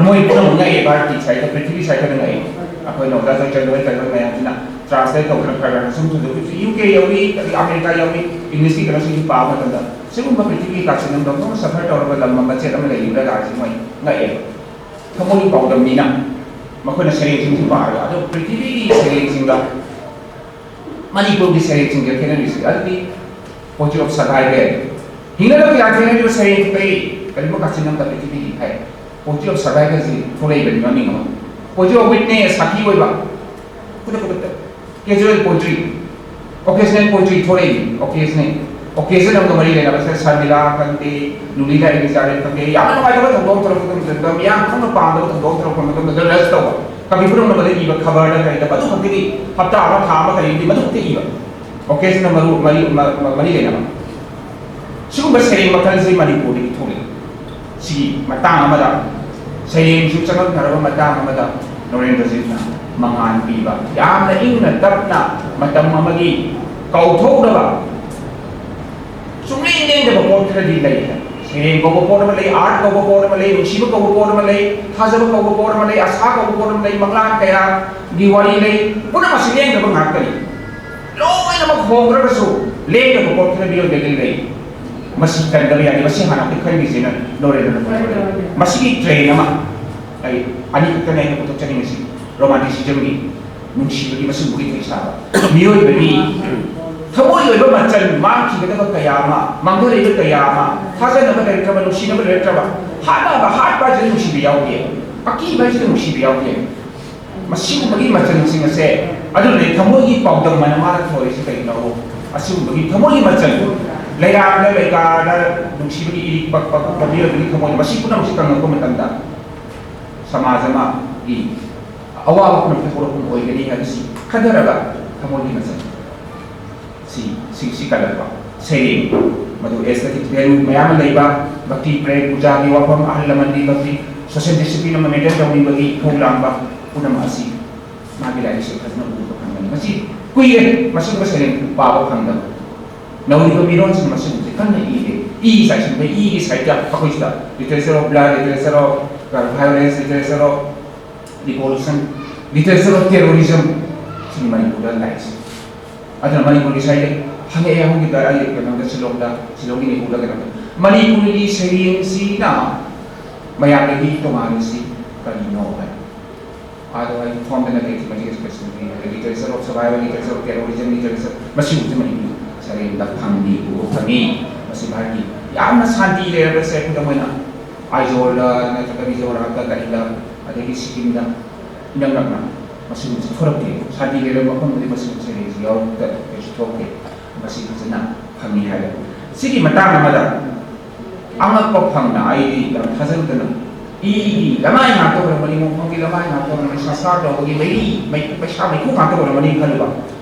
ꯃꯣꯏ ꯄꯨꯝꯅꯃꯛ ꯉꯛꯑꯦ, ꯚꯥꯔꯠꯀꯤ ꯁꯥꯍꯤꯇ꯭ꯌ, ꯄ꯭ꯔꯤꯊꯤꯕꯤ ꯁꯥꯍꯤꯇ꯭ꯌꯗ ꯉꯛꯑꯦ꯫ ꯑꯩꯈꯣꯏꯅ ꯑꯣꯖꯥ ꯖꯣꯏꯆꯟꯗ꯭ꯔ ꯍꯣꯏ ꯀꯔꯤ ꯍꯣꯏ ꯃꯌꯥꯝꯁꯤꯅ translate ꯇꯧꯗꯅ ꯈꯔ ꯈꯔ ꯁꯨꯝ ꯊꯣꯏꯗꯣꯛꯄꯁꯨ ꯌꯨ ꯀꯦ ꯌꯧꯏ, ꯑꯗꯒꯤ ꯑꯃꯦꯔꯤꯀꯥ ꯌꯧꯏ, ꯏꯪꯂꯤꯁꯀꯤ ꯀꯩꯅꯣꯁꯤꯡꯁꯤ ꯄꯥꯕ ꯃꯇꯝꯗ ꯁꯤꯒꯨꯝꯕ ꯄ꯭ꯔꯤꯊꯤꯕꯤꯒꯤ ꯀꯥꯆꯤꯟ ꯑꯃꯗ ꯑꯣꯟꯊꯣꯛꯅ suffer ꯇꯧꯔꯕ ꯂꯝ ꯑꯃ, ꯃꯆꯦꯠ ꯑꯃ ꯂꯩꯔꯤꯕ꯭ꯔꯥ ꯀꯥꯏꯁꯤ ꯃꯣꯏ ꯉꯛꯑꯦꯕ꯫ ꯊꯃꯣꯏ ꯄꯥꯎꯗꯝꯅꯤꯅ ꯃꯈꯣꯏꯅ ꯁꯩꯔꯦꯡꯁꯤꯡꯁꯤ ꯄꯥꯔꯒ, ꯑꯗꯣ ꯄ꯭ꯔꯤꯊꯤꯕꯤꯒꯤ ꯁꯩꯔꯦꯡꯁꯤꯡꯗ ꯃꯅꯤꯄꯨꯔꯒꯤ ꯁꯩꯔꯦꯡꯁꯤꯡꯒ ꯈꯦꯠꯅꯔꯤꯁꯦ ꯑꯗꯨꯗꯤ poetry of survival, ꯍꯤꯡꯅꯕꯒꯤ ꯂꯥꯟꯊꯦꯡꯅꯔꯤꯕ ꯁꯩꯔꯦꯡ ꯀꯩ ꯀꯔꯤꯒꯨꯝꯕ ꯀꯥꯆꯤꯟ ꯑꯃꯗ ꯄ꯭ꯔꯤꯊꯤꯕꯤꯒꯤ ꯍꯥꯏ poetry of survivalꯁꯤ ꯊꯣꯛꯂꯛꯏꯕꯅꯤ ꯃꯃꯤꯡ ꯑꯃ꯫ Poetry of witness, ꯁꯥꯈꯤ ꯑꯣꯏꯕ, ꯈꯨꯗꯛ ꯈꯨꯗꯛꯇ꯫ Casual poetry, occasional poetry ꯊꯣꯛꯂꯛꯏ꯫ Occasional, occasion ꯑꯃꯒ ꯃꯔꯤ ꯂꯩꯅꯕꯁꯦ ꯁꯔꯃꯤꯂꯥ ꯈꯪꯗꯦ, ꯅꯨꯂꯤꯂꯥ ꯑꯦꯂꯤꯖꯥꯕꯦꯊ ꯈꯪꯗꯦ, ꯌꯥꯝꯅ ꯅꯨꯡꯉꯥꯏꯇꯕ ꯊꯧꯗꯣꯛ ꯑꯃ ꯊꯣꯛꯂꯛꯄ ꯃꯇꯝꯗ, ꯃꯤꯌꯥꯝ ꯈꯪꯅ ꯄꯥꯝꯗꯕ ꯊꯧꯗꯣꯛ ꯑꯃ ꯊꯣꯛꯂꯛꯄ ꯃꯇꯝꯗ rush ꯇꯧꯕ꯫ ꯀꯕꯤ ꯄꯨꯝꯅꯃꯛꯅ ꯏꯕ ꯈꯕꯔꯗ ꯀꯔꯤꯗ ꯃꯗꯨ ꯈꯛꯇꯒꯤ ꯍꯞꯇꯥ ꯑꯃ ꯊꯥ ꯑꯃ ꯀꯔꯤꯗꯤ ꯃꯗꯨ ꯈꯛꯇ ꯏꯕ꯫ Occasionꯅ ꯃꯔꯨ ꯃꯔꯤ ꯃ- ꯃ- ꯃꯔꯤ ꯂꯩꯅꯕ꯫ ꯁꯤꯒꯨꯝꯕ ꯁꯩꯔꯦꯡ ꯃꯈꯜꯁꯤ ꯃꯅꯤꯄꯨꯔꯗꯒꯤ ꯊꯣꯛꯂꯛꯏ꯫ ꯁꯤꯒꯤ ꯃꯇꯥꯡ ꯑꯃꯗ ꯁꯩꯔꯦꯡꯁꯨ ꯆꯉꯛꯅꯔꯕ ꯃꯇꯥꯡ ꯑꯃꯗ ꯅꯣꯔꯦꯟꯗ꯭ꯔꯖꯤꯠꯅ ꯃꯉꯥꯜ ꯄꯤꯕ ꯌꯥꯝꯅ ꯏꯪꯅ ꯇꯞꯅ ꯃꯇꯝ ꯑꯃꯒꯤ ꯀꯥꯎꯊꯣꯛꯅꯕ ꯁꯨꯡꯂꯦꯡ ꯂꯦꯡꯗꯕ ꯄꯣꯠ ꯈꯔꯗꯤ ꯂꯩ꯫ ꯁꯩꯔꯦꯡ ꯀꯧꯕ ꯄꯣꯠ ꯑꯃ ꯂꯩ, art ꯀꯧꯕ ꯄꯣꯠ ꯑꯃ ꯂꯩ, ꯅꯨꯡꯁꯤꯕ ꯀꯧꯕ ꯄꯣꯠ ꯑꯃ ꯂꯩ, ꯊꯥꯖꯕ ꯀꯧꯕ ꯄꯣꯠ ꯑꯃ ꯂꯩ, ꯑꯁꯥ ꯀꯧꯕ ꯄꯣꯠ ꯑꯃ ꯂꯩ, ꯃꯪꯂꯥꯟ ꯀꯌꯥꯒꯤ ꯋꯥꯔꯤ ꯂꯩ꯫ ꯄꯨꯝꯅꯃꯛꯁꯤ ꯂꯦꯡꯗꯕ ꯉꯥꯛꯇꯅꯤ꯫ ꯂꯣꯏꯅꯃꯛ ꯍꯣꯡꯈ꯭ꯔꯒꯁꯨ ꯂꯦꯡꯗꯕ ꯄꯣꯠ ꯈꯔ ꯃꯤꯑꯣꯏꯕꯗ ꯂꯩ꯫ ꯃꯁꯤ ꯀꯟꯗꯕ ꯌꯥꯗꯦ꯫ ꯃꯁꯤ ꯍꯥꯟꯅ ꯑꯩꯈꯣꯏ ꯈꯟꯈꯤꯁꯦꯅ ꯂꯣꯏꯔꯦꯗꯅ꯫ ꯃꯁꯤꯒꯤ ꯇ꯭ꯔꯦꯟ ꯑꯃ ꯑꯩ ꯑꯅꯤꯈꯛꯇꯅꯦ ꯑꯩꯅ ꯄꯨꯊꯣꯛꯆꯅꯤꯡꯉꯤꯁꯤ꯫ Romanticismꯒꯤ ꯅꯨꯡꯁꯤꯕꯒꯤ ꯃꯁꯤꯒꯨꯝꯕꯒꯤ ꯏꯊꯤꯛ ꯁꯥꯕ ꯃꯤꯑꯣꯏꯕꯒꯤ ꯊꯃꯣꯏ ꯑꯣꯏꯕ ꯃꯆꯜ ꯃꯥꯡꯈꯤꯒꯗꯕ ꯀꯌꯥ ꯑꯃ, ꯃꯥꯡꯊꯔꯛꯏꯕ ꯀꯌꯥ ꯑꯃ, ꯊꯥꯖꯅꯕ ꯂꯩꯔꯛꯇ꯭ꯔꯕ, ꯅꯨꯡꯁꯤꯅꯕ ꯂꯩꯔꯛꯇ꯭ꯔꯕ, ꯍꯥꯠꯅꯕ, ꯍꯥꯠꯄ ꯍꯥꯏꯁꯤꯗ ꯅꯨꯡꯁꯤꯕ ꯌꯥꯎꯗꯦ, ꯑꯀꯤꯕ ꯍꯥꯏꯁꯤꯗ ꯅꯨꯡꯁꯤꯕ ꯌꯥꯎꯗꯦ꯫ ꯃꯁꯤꯒꯨꯝꯕꯒꯤ ꯃꯆꯜꯁꯤꯡ ꯑꯁꯦ ꯑꯗꯨꯅꯅꯦ ꯊꯃꯣꯏꯒꯤ ꯄꯥꯎꯗꯝ ꯑꯅ ꯃꯥꯅ ꯊꯣꯔꯤꯁꯤ ꯀꯩꯒꯤꯅꯣ? ꯑꯁꯤꯒꯨꯝꯕꯒꯤ ꯊꯃꯣꯏꯒꯤ ꯃꯆꯜ, ꯂꯩꯔꯥꯡꯗ ꯂꯩꯀꯥꯗ ꯅꯨꯡꯁꯤꯕꯒꯤ ꯏꯔꯤꯛ ꯄꯛꯄ ꯃꯤꯑꯣꯏꯕꯒꯤ ꯊꯃꯣꯏꯗ ꯃꯁꯤ ꯄꯨꯝꯅꯃꯛꯁꯤ ꯀꯪꯂꯛꯄ ꯃꯇꯝꯗ ꯁꯃꯥꯖ ꯑꯃꯒꯤ ꯑꯋꯥꯕ ꯄꯨꯝꯅꯃꯛꯇ ꯍꯧꯔꯛꯐꯝ ꯑꯣꯏꯒꯅꯤ ꯍꯥꯏꯕꯁꯤ ꯈꯟꯊꯔꯒ ꯊꯃꯣꯏꯒꯤ ꯃꯆꯜ ꯁꯤ ꯁꯤ ꯁꯤ ꯀꯜꯂꯛꯄ ꯁꯩꯔꯦꯡ, ꯃꯗꯨ aesthetic value ꯃꯌꯥꯝ ꯑꯃ ꯂꯩꯕ, ꯚꯛꯇꯤ, ꯄ꯭ꯔꯦꯝ, ꯄꯨꯖꯥꯒꯤ ꯋꯥꯐꯝ, ꯑꯍꯜ ꯂꯃꯟꯒꯤ ꯚꯛꯇꯤ, social discipline ꯑꯃ maintain ꯇꯧꯅꯤꯡꯕꯒꯤ ꯏꯊꯧ ꯂꯥꯡꯕ ꯄꯨꯝꯅꯃꯛ ꯑꯁꯤ ꯃꯥꯒꯤ ꯂꯥꯏꯔꯤꯛꯁꯦ ꯐꯖꯅ ꯎꯕ ꯐꯪꯒꯅꯤ꯫ ꯃꯁꯤ ꯀꯨꯏꯔꯦ ꯃꯁꯤꯒꯨꯝꯕ ꯁꯩꯔꯦꯡ ꯄꯥꯕ ꯐꯪꯗꯕ꯫ ꯅꯧꯔꯤꯕ ꯃꯤꯔꯣꯟꯁꯤꯡ ꯃꯁꯤꯒꯨꯝꯕꯁꯦ ꯀꯟꯅ ꯏꯔꯦ꯫ ꯏ ꯆꯥꯏꯁꯤꯟꯕ, ꯏꯒꯤ ꯁꯥꯍꯤꯇ꯭ꯌ ꯑꯩꯈꯣꯏꯁꯤꯗ, literature of blood, literature of violence, literature of revolution, literature of terrorism, ꯁꯤꯅꯤ ꯃꯅꯤꯄꯨꯔꯗ ꯂꯥꯛꯏꯁꯦ꯫ ꯑꯗꯨꯅ ꯃꯅꯤꯄꯨꯔꯒꯤ ꯁꯥꯍꯤꯇ꯭ꯌ ꯍꯪꯉꯛꯑꯦ ꯍꯧꯈꯤꯕꯗ ꯑꯩ ꯀꯩꯅꯣꯗ ꯁꯤꯂꯣꯡꯗ, ꯁꯤꯂꯣꯡꯒꯤ ꯅꯤꯄꯨꯗ ꯀꯩꯅꯣꯗ, ꯃꯅꯤꯄꯨꯔꯒꯤ ꯁꯩꯔꯦꯡꯁꯤꯅ ꯃꯌꯥꯝꯗꯒꯤ ꯇꯣꯉꯥꯜꯂꯤꯁꯤ ꯀꯔꯤꯅꯣ ꯍꯥꯏ꯫ ꯑꯗꯣ ꯑꯩ ꯐꯣꯝꯗ ꯅꯠꯇꯦ, ꯃꯁꯤꯒꯤ specific literature of survival, literature of terrorism, literature, ꯃꯁꯤꯒꯨꯝꯕꯁꯦ ꯃꯅꯤꯄꯨꯔ ꯁꯩꯔꯦꯡꯗ ꯐꯪꯉꯤ, ꯎꯕ ꯐꯪꯉꯤ꯫ ꯃꯁꯤ ꯚꯥꯔꯠꯀꯤ ꯌꯥꯝꯅ ꯁꯥꯟꯇꯤ ꯂꯩꯔꯕꯁꯦ, ꯈꯨꯗꯝ ꯑꯣꯏꯅ ꯑꯥꯏꯖꯣꯜꯗ ꯅꯠꯇ꯭ꯔꯒ ꯃꯤꯖꯣꯔꯥꯝꯗ, ꯀꯔꯤꯗ, ꯑꯗꯒꯤ ꯁꯤꯛꯀꯤꯝꯗ ꯏꯅꯛ ꯅꯛꯅ ꯃꯁꯤꯒꯨꯝꯕꯁꯦ ꯊꯣꯔꯛꯇꯦ꯫ ꯁꯥꯟꯇꯤ ꯂꯩꯔꯕ ꯃꯐꯝꯗꯗꯤ ꯃꯁꯤꯒꯨꯝꯕ ꯁꯩꯔꯦꯡꯁꯤ ꯌꯥꯎꯔꯛꯇ ꯀꯩꯁꯨ ꯊꯣꯛꯇꯦ꯫ ꯃꯁꯤ ꯐꯖꯅ ꯐꯪꯉꯤ ꯍꯥꯏꯕ꯫ ꯁꯤꯒꯤ ꯃꯇꯥꯡ ꯑꯃꯗ ꯑꯉꯛꯄ ꯐꯪꯅ ꯑꯩꯗꯤ ꯌꯥꯝ ꯊꯥꯖꯔꯨꯗꯅ, ꯏ, ꯏ, ꯂꯃꯥꯏ ꯉꯥꯛꯇ ꯑꯣꯏꯔꯝꯒꯅꯤ, ꯃꯣꯡꯐꯝꯒꯤ ꯂꯃꯥꯏ ꯉꯥꯛꯇ ꯑꯣꯏꯔꯝꯒꯅꯤ, ꯁꯪꯁꯥꯔ ꯇꯧꯕꯒꯤ ꯃꯩꯔꯤ, ꯃꯩ-, ꯄꯩꯁꯥ ꯃꯩꯈꯨ ꯉꯥꯛꯇ ꯑꯣꯏꯔꯝꯒꯅꯤ ꯈꯜꯂꯨꯕ꯫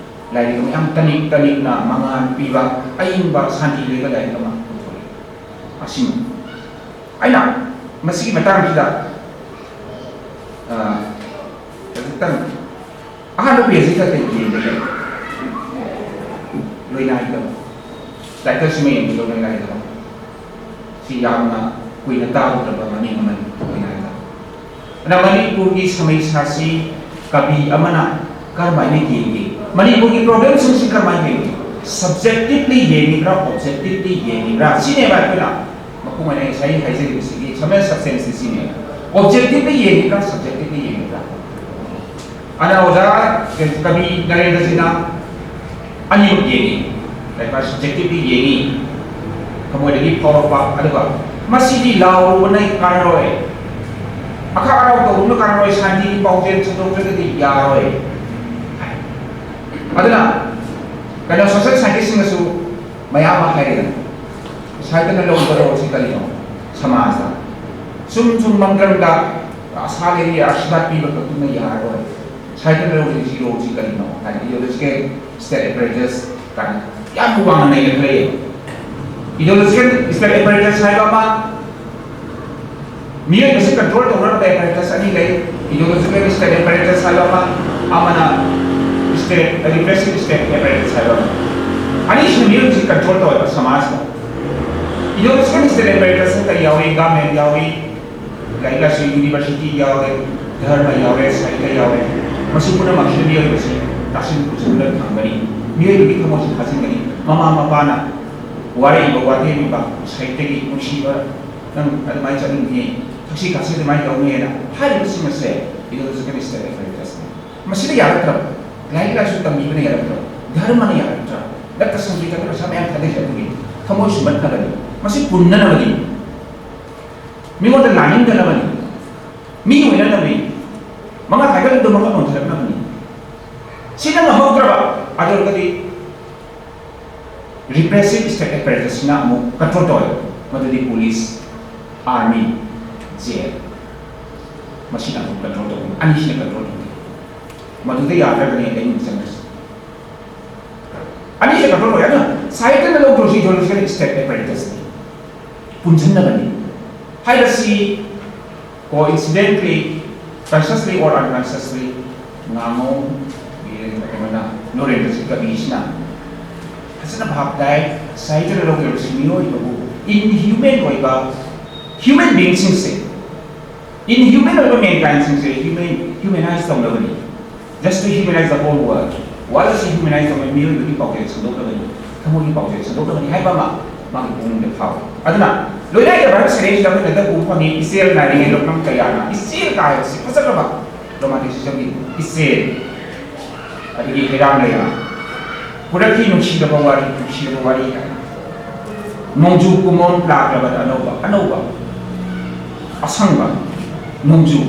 ꯂꯥꯏꯔꯤꯛ ꯑꯃ ꯌꯥꯝ ꯇꯅꯤꯛ ꯇꯅꯤꯛꯅ ꯃꯉꯥꯜ ꯄꯤꯕ ꯑꯏꯪꯕ ꯁꯥꯟꯇꯤ ꯂꯩꯕ ꯂꯥꯏꯔꯤꯛ ꯑꯃ ꯄꯨꯊꯣꯛꯏ꯫ ꯑꯁꯤꯅꯤ꯫ ꯑꯩꯅ ꯃꯁꯤꯒꯤ ꯃꯇꯥꯡꯁꯤꯗ, ꯑ, ꯈꯖꯤꯛꯇꯪ ꯑꯍꯥꯟꯕ ꯄꯦꯖꯁꯤꯗ ꯀꯩ ꯌꯦꯡꯒꯦ? ꯂꯣꯏꯅꯥꯏꯗ꯫ ꯇꯥꯏꯇꯜꯁꯤꯃ ꯌꯦꯡꯕꯤꯌꯨ, ꯂꯣꯏꯅꯥꯏꯗ꯫ ꯁꯤ ꯌꯥꯝꯅ ꯀꯨꯏꯅ ꯇꯥꯔꯨꯗ꯭ꯔꯕ ꯃꯃꯤꯡ ꯑꯃꯅꯤ, ꯂꯣꯏꯅꯥꯏꯗ꯫ ꯑꯗ ꯃꯅꯤꯄꯨꯔꯒꯤ ꯁꯃꯩꯁꯥꯁꯤ ꯀꯕꯤ ꯑꯃꯅ ꯀꯔꯝꯍꯥꯏꯅ ꯌꯦꯡꯒꯦ? ꯃꯅꯤꯄꯨꯔꯒꯤ ꯄ꯭ꯔꯣꯕ꯭ꯂꯦꯝꯁꯤꯡꯁꯤ ꯀꯔꯝꯍꯥꯏꯅ ꯌꯦꯡꯒꯦ? ꯁꯕꯖꯦꯛꯇꯤꯚꯂꯤ ꯌꯦꯡꯉꯤꯕ꯭ꯔꯥ, ꯑꯣꯕꯖꯦꯛꯇꯤꯚꯂꯤ ꯌꯦꯡꯉꯤꯕ꯭ꯔꯥ? ꯁꯤꯅꯦꯕ ꯑꯩꯈꯣꯏꯅ ꯃꯄꯨꯡ ꯑꯣꯏꯅ ꯉꯁꯥꯏ ꯍꯥꯏꯖꯔꯤꯕꯁꯤꯒꯤ ꯁꯝꯃꯦꯟ ꯁꯕꯁꯇꯦꯟꯁꯇꯤ ꯁꯤꯅꯦꯕ꯫ ꯑꯣꯕꯖꯦꯛꯇꯤꯚꯂꯤ ꯌꯦꯡꯉꯤꯕ꯭ꯔꯥ, ꯁꯕꯖꯦꯛꯇꯤꯚꯂꯤ ꯌꯦꯡꯉꯤꯕ꯭ꯔꯥ? ꯑꯗ ꯑꯣꯖꯥ ꯀꯕꯤ ꯅꯔꯦꯟꯗ꯭ꯔꯖꯤꯅ ꯑꯅꯤꯃꯛ ꯌꯦꯡꯉꯤ꯫ ꯂꯥꯏꯛ ꯁꯕꯖꯦꯛꯇꯤꯚꯂꯤ ꯌꯦꯡꯉꯤ, ꯊꯃꯣꯏꯗꯒꯤ ꯐꯥꯎꯔꯛꯄ꯫ ꯑꯗꯨꯒ ꯃꯁꯤꯗꯤ ꯂꯥꯎꯔꯨꯕꯅ ꯀꯥꯟꯅꯔꯣꯏ, ꯑꯈꯥꯛ ꯑꯔꯥꯎ ꯇꯧꯔꯨꯕꯅ ꯀꯥꯟꯅꯔꯣꯏ, ꯁꯥꯟꯇꯤꯒꯤ ꯄꯥꯎꯖꯦꯜ ꯁꯟꯗꯣꯛꯇ꯭ꯔꯒꯗꯤ ꯌꯥꯔꯣꯏ꯫ ꯑꯗꯨꯅ ꯀꯩꯅꯣ, ꯁꯣꯁꯦꯜ ꯁꯥꯏꯟꯇꯤꯁꯁꯤꯡꯅꯁꯨ ꯃꯌꯥꯝ ꯑꯃ ꯍꯥꯏꯔꯦꯗꯅ, ꯁꯥꯍꯤꯇ꯭ꯌꯅ ꯂꯧꯕ ꯔꯣꯜꯁꯤ ꯀꯔꯤꯅꯣ? ꯁꯃꯥꯖꯇ ꯁꯨꯝ ꯁꯨꯝ ꯃꯪꯒ꯭ꯔꯪꯗ ꯑꯁꯥ ꯂꯩꯔꯤ, ꯑꯥꯁꯤꯔꯕꯥꯗ ꯄꯤꯕ ꯈꯛꯇꯅ ꯌꯥꯔꯔꯣꯏ꯫ ꯁꯥꯍꯤꯇ꯭ꯌꯅ ꯂꯧꯔꯤꯕꯁꯤ ꯔꯣꯜꯁꯤ ꯀꯔꯤꯅꯣ? ꯍꯥꯏꯗꯤ ideological state apparatus ꯀꯥꯏꯅ ꯌꯥꯝ ꯋꯥꯡꯅ ꯅꯩꯅꯈ꯭ꯔꯦ꯫ Ideological state apparatus ꯍꯥꯏꯕ ꯑꯃ, ꯃꯤꯑꯣꯏꯕꯁꯤ ꯀꯟꯇ꯭ꯔꯣꯜ ꯇꯧꯅꯅꯕ apparatus ꯑꯅꯤ ꯂꯩ꯫ Ideological state apparatus ꯍꯥꯏꯕ ꯑꯃ, ꯑꯃꯅ state, repressive state apparatus ꯍꯥꯏꯕ ꯑꯃ꯫ ꯑꯅꯤꯁꯤꯅ ꯃꯤꯑꯣꯏꯕꯁꯤ ꯀꯟꯇ꯭ꯔꯣꯜ ꯇꯧꯋꯦꯕ ꯁꯃꯥꯖꯇ꯫ Ideological state apparatus ꯀꯔꯤ ꯌꯥꯎꯏ? Government ꯌꯥꯎꯏ, ꯂꯥꯏꯔꯤꯛ ꯂꯥꯏꯁꯨ, university ꯌꯥꯎꯔꯦ, ꯙꯔꯃ ꯌꯥꯎꯔꯦ, ꯁꯥꯍꯤꯇ꯭ꯌ ꯌꯥꯎꯔꯦ꯫ ꯃꯁꯤ ꯄꯨꯝꯅꯃꯛꯁꯤꯅ ꯃꯤꯑꯣꯏꯕꯁꯤ ꯇꯥꯁꯤꯟ ꯈꯨꯝꯖꯤꯟꯗꯨꯅ ꯊꯝꯒꯅꯤ꯫ ꯃꯤꯑꯣꯏꯕꯒꯤ ꯊꯃꯣꯏꯁꯤ ꯐꯥꯖꯤꯟꯒꯅꯤ꯫ ꯃꯃꯥ ꯃꯄꯥꯅ ꯋꯥꯔꯛꯏꯕ, ꯋꯥꯇꯦꯝꯃꯤꯕ ꯁꯥꯍꯤꯇ꯭ꯌꯒꯤ ꯅꯨꯡꯁꯤꯕ, "ꯅꯪ ꯑꯗꯨꯃꯥꯏꯅ ꯆꯠꯅꯤꯡꯉꯦ, ꯊꯛꯁꯤ ꯈꯥꯁꯤ ꯑꯗꯨꯃꯥꯏꯅ ꯇꯧꯅꯤꯅ" ꯍꯥꯏꯔꯤꯕꯁꯤꯡ ꯑꯁꯦ Ideological state apparatus ꯅꯤ꯫ ꯃꯁꯤꯗ ꯌꯥꯔꯛꯇ꯭ꯔꯕ, ꯂꯥꯏꯔꯤꯛ ꯂꯥꯏꯁꯨ ꯇꯝꯕꯤꯕꯅ ꯌꯥꯔꯛꯇ꯭ꯔꯕ, ꯙꯔꯃꯅ ꯌꯥꯔꯛꯇ꯭ꯔꯕ, ꯔꯛꯇ ꯁꯪꯀꯤꯔꯇꯟꯗ ꯄꯩꯁꯥ ꯃꯌꯥꯝ ꯊꯥꯗꯩꯁꯦ ꯑꯗꯨꯒꯤ ꯊꯃꯣꯏ ꯁꯨꯝꯍꯠꯅꯕꯅꯤ꯫ ꯃꯁꯤ ꯄꯨꯟꯅꯅꯕꯅꯤ꯫ ꯃꯤꯉꯣꯟꯗ ꯂꯥꯅꯤꯡꯗꯅꯕꯅꯤ꯫ ꯃꯤ ꯑꯣꯏꯅꯅꯕꯅꯤ꯫ ꯃꯉꯥ ꯊꯥꯏꯒꯠꯂꯤꯗꯣ ꯃꯉꯥ ꯅꯣꯟꯊꯔꯛꯅꯕꯅꯤ꯫ ꯁꯤꯅ ꯉꯝꯍꯧꯗ꯭ꯔꯕ ꯑꯗꯨ ꯑꯣꯏꯔꯒꯗꯤ repressive state apparatus ꯁꯤꯅ ꯑꯃꯨꯛ control ꯇꯧꯋꯦ꯫ ꯃꯗꯨꯗꯤ police, army, jail, ꯃꯁꯤꯅ ꯑꯃꯨꯛ control ꯇꯧꯕ, ꯑꯅꯤꯁꯤꯅ control ꯇꯧꯕ꯫ ꯃꯗꯨꯗ ꯌꯥꯗ꯭ꯔꯒꯅꯤ ꯑꯩꯅ ꯆꯪꯉꯤꯁꯦ꯫ ꯑꯅꯤꯁꯤꯅ control ꯇꯧꯋꯦ꯫ ꯑꯗꯨꯅ ꯁꯥꯍꯤꯇ꯭ꯌꯅ ꯂꯧꯗꯣꯏꯁꯤ ideological state apparatus ꯅꯤ꯫ ꯄꯨꯟꯁꯤꯟꯅꯕꯅꯤ ꯍꯥꯏꯕꯁꯤ coincidentally, consciously or unconsciously, ꯉꯥꯉꯣꯝ Birendra, ꯀꯩꯅꯣꯅ, ꯅꯣꯔꯦꯟꯗ꯭ꯔꯖꯤꯠ ꯀꯕꯤꯁꯤꯅ ꯐꯖꯅ ꯚꯥꯞ ꯇꯥꯏ꯫ ꯁꯥꯍꯤꯇ꯭ꯌꯅ ꯂꯧꯒꯗꯧꯔꯤꯕꯁꯤ ꯃꯤꯑꯣꯏꯕꯕꯨ inhuman ꯑꯣꯏꯕ human beingꯁꯤꯡꯁꯦ, inhuman ꯑꯣꯏꯕ mankindꯁꯤꯡꯁꯦ human, humanize ꯇꯧꯅꯕꯅꯤ꯫ Just to humanize the whole world꯫ World ꯑꯁꯤ humanize ꯇꯧꯅꯕ, ꯃꯤꯑꯣꯏꯕꯒꯤ ꯄꯥꯎꯖꯦꯜ ꯁꯟꯗꯣꯛꯅꯕꯅꯤ, ꯊꯃꯣꯏꯒꯤ ꯄꯥꯎꯖꯦꯜ ꯁꯟꯗꯣꯛꯅꯕꯅꯤ ꯍꯥꯏꯕ ꯑꯃ ꯃꯥꯒꯤ ꯄꯨꯛꯅꯤꯡꯗ ꯐꯥꯎꯏ꯫ ꯑꯗꯨꯅ ꯂꯣꯏꯅꯥꯏꯗꯕ ꯍꯥꯏꯕ ꯁꯩꯔꯦꯡꯁꯤꯗ ꯑꯩꯈꯣꯏꯅ ꯍꯟꯗꯛ ꯎꯕ ꯐꯪꯉꯤ, ꯏꯆꯦꯜ ꯅꯥꯏꯔꯤꯉꯩ ꯂꯧꯅꯝ ꯀꯌꯥꯅ꯫ ꯏꯆꯦꯜ ꯀꯥ ꯍꯥꯏꯕꯁꯤ ꯐꯖꯈ꯭ꯔꯕ romanticismꯒꯤ ꯏꯆꯦꯜ, ꯑꯗꯒꯤ ꯍꯩꯔꯥꯡ ꯂꯩꯔꯥꯡ, ꯄꯨꯔꯛꯈꯤ ꯅꯨꯡꯁꯤꯔꯕ ꯋꯥꯔꯤ, ꯅꯨꯡꯁꯤꯔꯕ ꯋꯥꯔꯤ ꯍꯥꯏꯅ꯫ ꯅꯣꯡꯖꯨ ꯀꯨꯃꯣꯟ ꯂꯥꯛꯂꯕꯗ ꯑꯅꯧꯕ, ꯑꯅꯧꯕ, ꯑꯁꯪꯕ ꯅꯣꯡꯖꯨ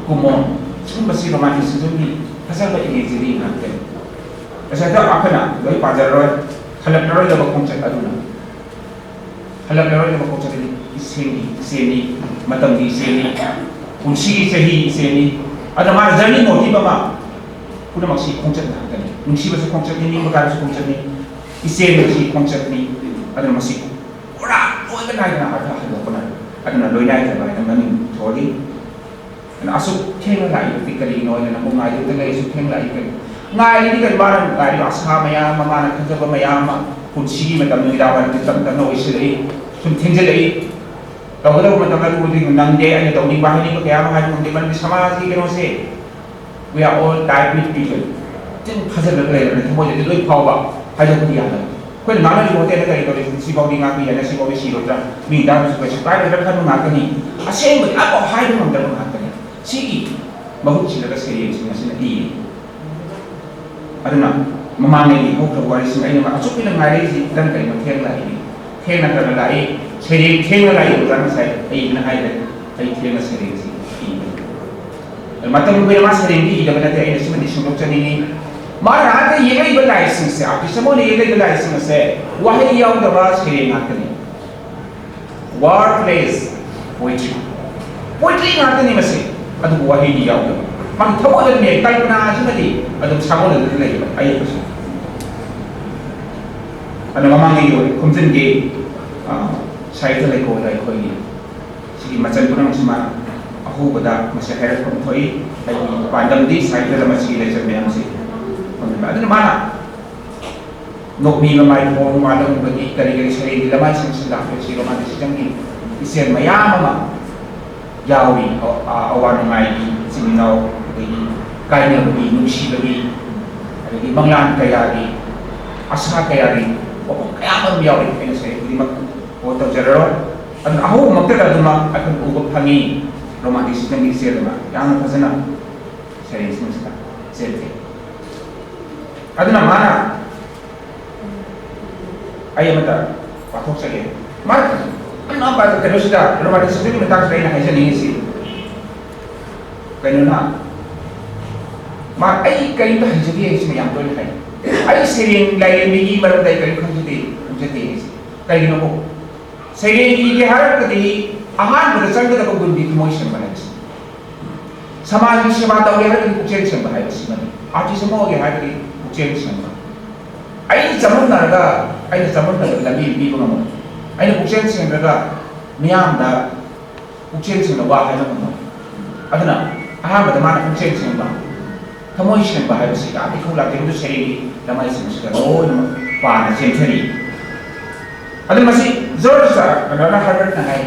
ꯀꯨꯃꯣꯟ, ꯁꯤꯒꯨꯝꯕꯁꯤ romanticismꯒꯤ ꯐꯖꯕ imagery ꯉꯥꯛꯇꯅꯤ꯫ ꯉꯁꯥꯏꯗ ꯑꯩꯈꯣꯏꯅ ꯂꯣꯏ ꯄꯥꯖꯔꯔꯣꯏ, ꯍꯜꯂꯛꯂꯔꯣꯏꯗꯕ ꯈꯣꯡꯆꯠ ꯑꯗꯨꯅ, ꯍꯜꯂꯛꯂꯔꯣꯏꯗꯕ ꯈꯣꯡꯆꯠ ꯑꯗꯨꯗꯤ ꯏꯆꯦꯜꯒꯤ ꯏꯆꯦꯜꯅꯤ, ꯃꯇꯝꯒꯤ ꯏꯆꯦꯜꯅꯤ, ꯄꯨꯟꯁꯤꯒꯤ ꯆꯍꯤ ꯏꯆꯦꯜꯅꯤ꯫ ꯑꯗ ꯃꯥꯅ journey motive ꯑꯃ, ꯄꯨꯝꯅꯃꯛꯁꯤ ꯈꯣꯡꯆꯠ ꯉꯥꯛꯇꯅꯤ꯫ ꯅꯨꯡꯁꯤꯕꯁꯨ ꯈꯣꯡꯆꯠꯅꯤ, ꯅꯤꯡꯕ ꯀꯥꯏꯕꯁꯨ ꯈꯣꯡꯆꯠꯅꯤ, ꯏꯆꯦꯜ ꯑꯁꯤ ꯈꯣꯡꯆꯠꯅꯤ꯫ ꯑꯗꯨꯅ ꯃꯁꯤ ꯄꯨꯔꯥ ꯂꯣꯏꯕ ꯅꯥꯏꯗꯅ ꯑꯥꯔꯊ ꯍꯟꯗꯣꯛꯄꯅ, ꯑꯗꯨꯅ ꯂꯣꯏꯅꯥꯏꯗꯕ ꯍꯥꯏꯅ ꯃꯃꯤꯡ ꯊꯣꯜꯂꯤ꯫ ꯑꯗꯨꯅ ꯑꯁꯨꯛ ꯊꯦꯡꯅ ꯂꯥꯛꯏꯕꯗꯤ ꯀꯔꯤꯒꯤꯅꯣ ꯍꯥꯏꯅ ꯅꯪꯕꯨ ꯉꯥꯏꯗꯨꯅ ꯂꯩ, ꯑꯁꯨꯛ ꯊꯦꯡꯅ ꯂꯥꯛꯏ ꯀꯔꯤ? ꯉꯥꯏꯔꯤꯗꯤ ꯀꯔꯤ? ꯃꯥꯅ ꯉꯥꯏꯔꯤꯕ ꯑꯁꯥ ꯃꯌꯥꯝ ꯑꯃ, ꯃꯥꯅ ꯈꯟꯖꯕ ꯃꯌꯥꯝ ꯑꯃ, ꯄꯨꯟꯁꯤꯒꯤ ꯃꯇꯝ ꯅꯨꯃꯤꯗꯥꯡ ꯋꯥꯏꯔꯝꯁꯦ ꯇꯞꯅ ꯇꯞꯅ ꯑꯣꯏꯁꯤꯜꯂꯛꯏ, ꯁꯨꯝ ꯊꯦꯡꯖꯤꯜꯂꯛꯏ꯫ ꯇꯧꯒꯗꯕ ꯃꯇꯝꯗ ꯑꯗꯨꯕꯨꯗꯤ ꯅꯪꯗꯦ, ꯑꯩꯅ ꯇꯧꯅꯤꯡꯕ ꯍꯥꯏꯅꯤꯡꯕ ꯀꯌꯥ ꯑꯃ ꯍꯥꯏꯕ ꯉꯝꯗꯦ, ꯃꯔꯝꯗꯤ ꯁꯃꯥꯖꯒꯤ ꯀꯩꯅꯣꯁꯦ, we are all tied with people꯫ ꯆꯤꯟ ꯐꯖꯅ ꯂꯩꯔꯕꯅꯤ, ꯊꯃꯣꯏꯗꯗꯤ ꯂꯣꯏ ꯐꯥꯎꯕ ꯍꯥꯏꯗꯣꯛꯄꯗꯤ ꯌꯥꯗꯕ꯫ ꯑꯩꯈꯣꯏꯅ ꯉꯥꯡꯅꯔꯤꯕ ꯍꯣꯇꯦꯜꯗ ꯀꯔꯤ ꯇꯧꯔꯤ, ꯁꯤꯐꯥꯎꯗꯤ ꯉꯥꯡꯕꯤ ꯌꯥꯏ, ꯁꯤꯐꯥꯎꯗꯤ ꯁꯤꯔꯣꯏꯗ꯭ꯔꯥ, ꯃꯤ ꯇꯥꯔꯁꯨ ꯀꯩꯁꯨ ꯀꯥꯏꯔꯣꯏꯗ꯭ꯔꯥ ꯈꯟꯕ ꯉꯥꯛꯇꯅꯤ꯫ ꯑꯁꯦꯡꯕꯗꯤ ꯑꯃꯐꯥꯎ ꯍꯥꯏꯕ ꯉꯝꯗꯕ ꯉꯥꯛꯇꯅꯤ꯫ ꯁꯤꯒꯤ ꯃꯍꯨꯠ ꯁꯤꯜꯂꯒ ꯁꯩꯔꯦꯡꯁꯤꯡ ꯑꯁꯤꯅ ꯏꯔꯤ꯫ ꯑꯗꯨꯅ ꯃꯃꯥꯡꯉꯩꯒꯤ ꯍꯧꯈ꯭ꯔꯕ ꯋꯥꯔꯤꯁꯤꯡ ꯑꯩꯅ ꯑꯁꯨꯛ ꯀꯨꯏꯅ ꯉꯥꯏꯔꯛꯏꯁꯤ ꯏꯇꯪ ꯀꯩꯅꯣ ꯊꯦꯡꯅ ꯂꯥꯛꯏ, ꯊꯦꯡꯅ ꯈꯔ ꯂꯥꯛꯏ, ꯁꯩꯔꯦꯡ ꯊꯦꯡꯅ ꯂꯥꯛꯏ꯫ ꯑꯣꯖꯥ ꯉꯁꯥꯏ ꯑꯩꯅ ꯍꯥꯏꯔꯦ, ꯑꯩ ꯊꯦꯡꯅ ꯁꯩꯔꯦꯡꯁꯤ ꯏꯕꯅꯤ꯫ ꯃꯇꯝ ꯀꯨꯏꯅ ꯃꯥ ꯁꯩꯔꯦꯡꯗꯤ ꯏꯗꯕ ꯅꯠꯇꯦ, ꯑꯩꯅ ꯁꯤꯃꯗꯤ ꯁꯦꯝꯗꯣꯛꯆꯅꯤꯡꯉꯤ꯫ ꯃꯥꯅ ꯍꯥꯟꯅ ꯌꯦꯛꯂꯛꯏꯕ ꯂꯥꯏꯁꯤꯡꯁꯦ, ꯑꯥꯔꯇꯤꯁ ꯑꯃ ꯑꯣꯏꯅ ꯌꯦꯛꯂꯛꯏꯕ ꯂꯥꯏꯁꯤꯡ ꯑꯁꯦ ꯋꯥꯍꯩ ꯌꯥꯎꯗꯕ ꯁꯩꯔꯦꯡ ꯉꯥꯛꯇꯅꯤ꯫ Word plays poetry꯫ Poetry ꯉꯥꯛꯇꯅꯤ ꯃꯁꯤ, ꯑꯗꯨꯕꯨ ꯋꯥꯍꯩꯗꯤ ꯌꯥꯎꯗꯕ꯫ ꯃꯥꯒꯤ ꯊꯃꯣꯏꯗ ꯂꯩ, ꯀꯜꯄꯅꯥ ꯑꯁꯤꯃꯗꯤ ꯑꯗꯨꯝ ꯁꯥꯒꯣꯟꯅꯗꯨꯅ ꯂꯩꯕ ꯑꯌꯦꯛꯄꯁꯨ꯫ ꯑꯗꯨꯅ ꯃꯃꯥꯡꯉꯩꯒꯤ ꯑꯣꯏꯅ ꯈꯣꯝꯖꯤꯟꯒꯦ, ꯑ, ꯁꯥꯍꯤꯇ꯭ꯌ ꯂꯩꯀꯣꯜꯗ ꯑꯩꯈꯣꯏꯒꯤ ꯁꯤꯒꯤ ꯃꯆꯜ ꯄꯨꯝꯅꯃꯛꯁꯤ ꯃꯥꯅ ꯑꯍꯧꯕꯗ ꯃꯁꯤ ꯍꯥꯏꯔꯛꯐꯝ ꯊꯣꯛꯏ꯫ ꯑꯩꯒꯤ ꯄꯥꯟꯗꯝꯗꯤ ꯁꯥꯍꯤꯇ꯭ꯌꯗ ꯃꯁꯤꯒꯤ ꯂꯩꯆꯠ ꯃꯌꯥꯝꯁꯤ ꯐꯪꯍꯟꯕ꯫ ꯑꯗꯨꯅ ꯃꯥꯅ ꯅꯣꯛꯃꯤ ꯃꯃꯥꯏ ꯊꯣꯡ ꯃꯥꯂꯪꯕꯒꯤ ꯀꯔꯤ ꯀꯔꯤ ꯁꯩꯔꯦꯡꯒꯤ ꯂꯃꯥꯏꯁꯤꯡꯁꯤ ꯂꯥꯛꯄꯁꯤ ꯔꯣꯃꯥꯟꯇꯤꯁꯤꯖꯝꯒꯤ ꯏꯆꯦꯜ ꯃꯌꯥꯝ ꯑꯃ ꯌꯥꯎꯔꯤ꯫ ꯑ-, ꯑ-, ꯑꯋꯥ ꯅꯨꯡꯉꯥꯏꯒꯤ, ꯏꯆꯤꯟ ꯏꯅꯥꯎ, ꯑꯗꯒꯤ ꯀꯥꯏꯅꯕꯒꯤ, ꯅꯨꯡꯁꯤꯕꯒꯤ, ꯑꯗꯒꯤ ꯃꯪꯂꯥꯟ ꯀꯌꯥꯒꯤ, ꯑꯁꯥ ꯀꯌꯥꯒꯤ ꯋꯥꯐꯝ ꯀꯌꯥ ꯑꯃ ꯌꯥꯎꯔꯤ꯫ ꯑꯩꯅ ꯁꯩꯔꯦꯡ ꯈꯨꯗꯤꯡꯃꯛ ꯀꯣꯠ ꯇꯧꯖꯔꯔꯣꯏ꯫ ꯑꯗꯨꯅ ꯑꯍꯧꯕꯃꯛꯇꯗ ꯑꯗꯨꯃꯛ ꯑꯩꯈꯣꯏꯅ ꯎꯕ ꯐꯪꯉꯤ꯫ ꯔꯣꯃꯥꯟꯇꯤꯁꯤꯖꯝꯒꯤ ꯏꯆꯦꯜ ꯑꯃ ꯌꯥꯝꯅ ꯐꯖꯅ ꯁꯩꯔꯦꯡꯁꯤꯡꯁꯤꯗ ꯆꯦꯟꯈꯤ꯫ ꯑꯗꯨꯅ ꯃꯥꯅ, ꯑꯩ ꯑꯃꯇ ꯄꯥꯊꯣꯛꯆꯒꯦ꯫ ꯃꯥ, ꯑꯩꯅ ꯄꯥ-, ꯀꯩꯅꯣꯁꯤꯗ, ꯔꯣꯃꯥꯟꯇꯤꯁꯤꯖꯝꯒꯤ ꯃꯇꯥꯡꯁꯤꯗ ꯑꯩꯅ ꯍꯥꯏꯖꯅꯤꯡꯉꯤꯁꯤ, ꯀꯩꯅꯣꯅ, ꯃꯥ, "ꯑꯩ ꯀꯔꯤꯝꯇ ꯍꯩꯖꯗꯦ" ꯍꯥꯏꯁꯤꯅ ꯌꯥꯝ ꯇꯣꯏꯅ ꯍꯥꯏ꯫ "ꯑꯩ ꯁꯩꯔꯦꯡ ꯂꯥꯏꯔꯦꯝꯕꯤꯒꯤ ꯃꯔꯝꯗ ꯑꯩ ꯀꯔꯤꯝ ꯈꯪꯖꯗꯦ, ꯈꯪꯖꯗꯦ" ꯍꯥꯏꯁꯦ ꯀꯩꯒꯤꯅꯣ? ꯁꯩꯔꯦꯡ ꯏꯒꯦ ꯍꯥꯏꯔꯒꯗꯤ ꯑꯍꯥꯟꯕꯗ ꯆꯪꯒꯗꯕ ꯒꯨꯟꯗꯤ ꯊꯃꯣꯏ ꯁꯦꯡꯕ ꯍꯥꯏꯕꯁꯤ꯫ ꯁꯃꯥꯖꯒꯤ ꯁꯦꯕꯥ ꯇꯧꯒꯦ ꯍꯥꯏꯔꯒꯗꯤ ꯄꯨꯛꯆꯦꯜ ꯁꯦꯡꯕ ꯍꯥꯏꯕꯁꯤꯃꯅꯤ꯫ ꯑꯥꯔꯇꯤꯁ ꯑꯃ ꯑꯣꯏꯒꯦ ꯍꯥꯏꯔꯒꯗꯤ ꯄꯨꯛꯆꯦꯜ ꯁꯦꯡꯕ꯫ ꯑꯩꯅ ꯆꯃꯝꯅꯔꯒ, ꯑꯩꯅ ꯆꯃꯝꯅꯕ ꯂꯝꯕꯤ ꯄꯤꯕ ꯉꯝꯃꯣꯏ꯫ ꯑꯩꯅ ꯄꯨꯛꯆꯦꯜ ꯁꯦꯡꯗ꯭ꯔꯒ ꯃꯤꯌꯥꯝꯗ ꯄꯨꯛꯆꯦꯜ ꯁꯦꯡꯅ ꯋꯥ ꯍꯥꯏꯕ ꯉꯝꯃꯣꯏ꯫ ꯑꯗꯨꯅ ꯑꯍꯥꯟꯕꯗ ꯃꯥꯅ ꯄꯨꯛꯆꯦꯜ ꯁꯦꯡꯕ, ꯊꯃꯣꯏ ꯁꯦꯡꯕ ꯍꯥꯏꯕꯁꯤ ꯌꯥꯝ ꯏꯊꯧ ꯂꯥꯛꯇꯦ꯫ ꯃꯗꯨ ꯁꯩꯔꯦꯡꯒꯤ ꯂꯃꯥꯏꯁꯤꯡꯁꯤꯗ ꯂꯣꯏꯅꯃꯛ ꯄꯥꯅ ꯆꯦꯟꯊꯔꯤ꯫ ꯑꯗꯨ ꯃꯁꯤ ꯖꯣꯔꯖ, ꯀꯩꯅꯣꯅ, ꯍꯔꯕꯔꯠꯅ ꯍꯥꯏ,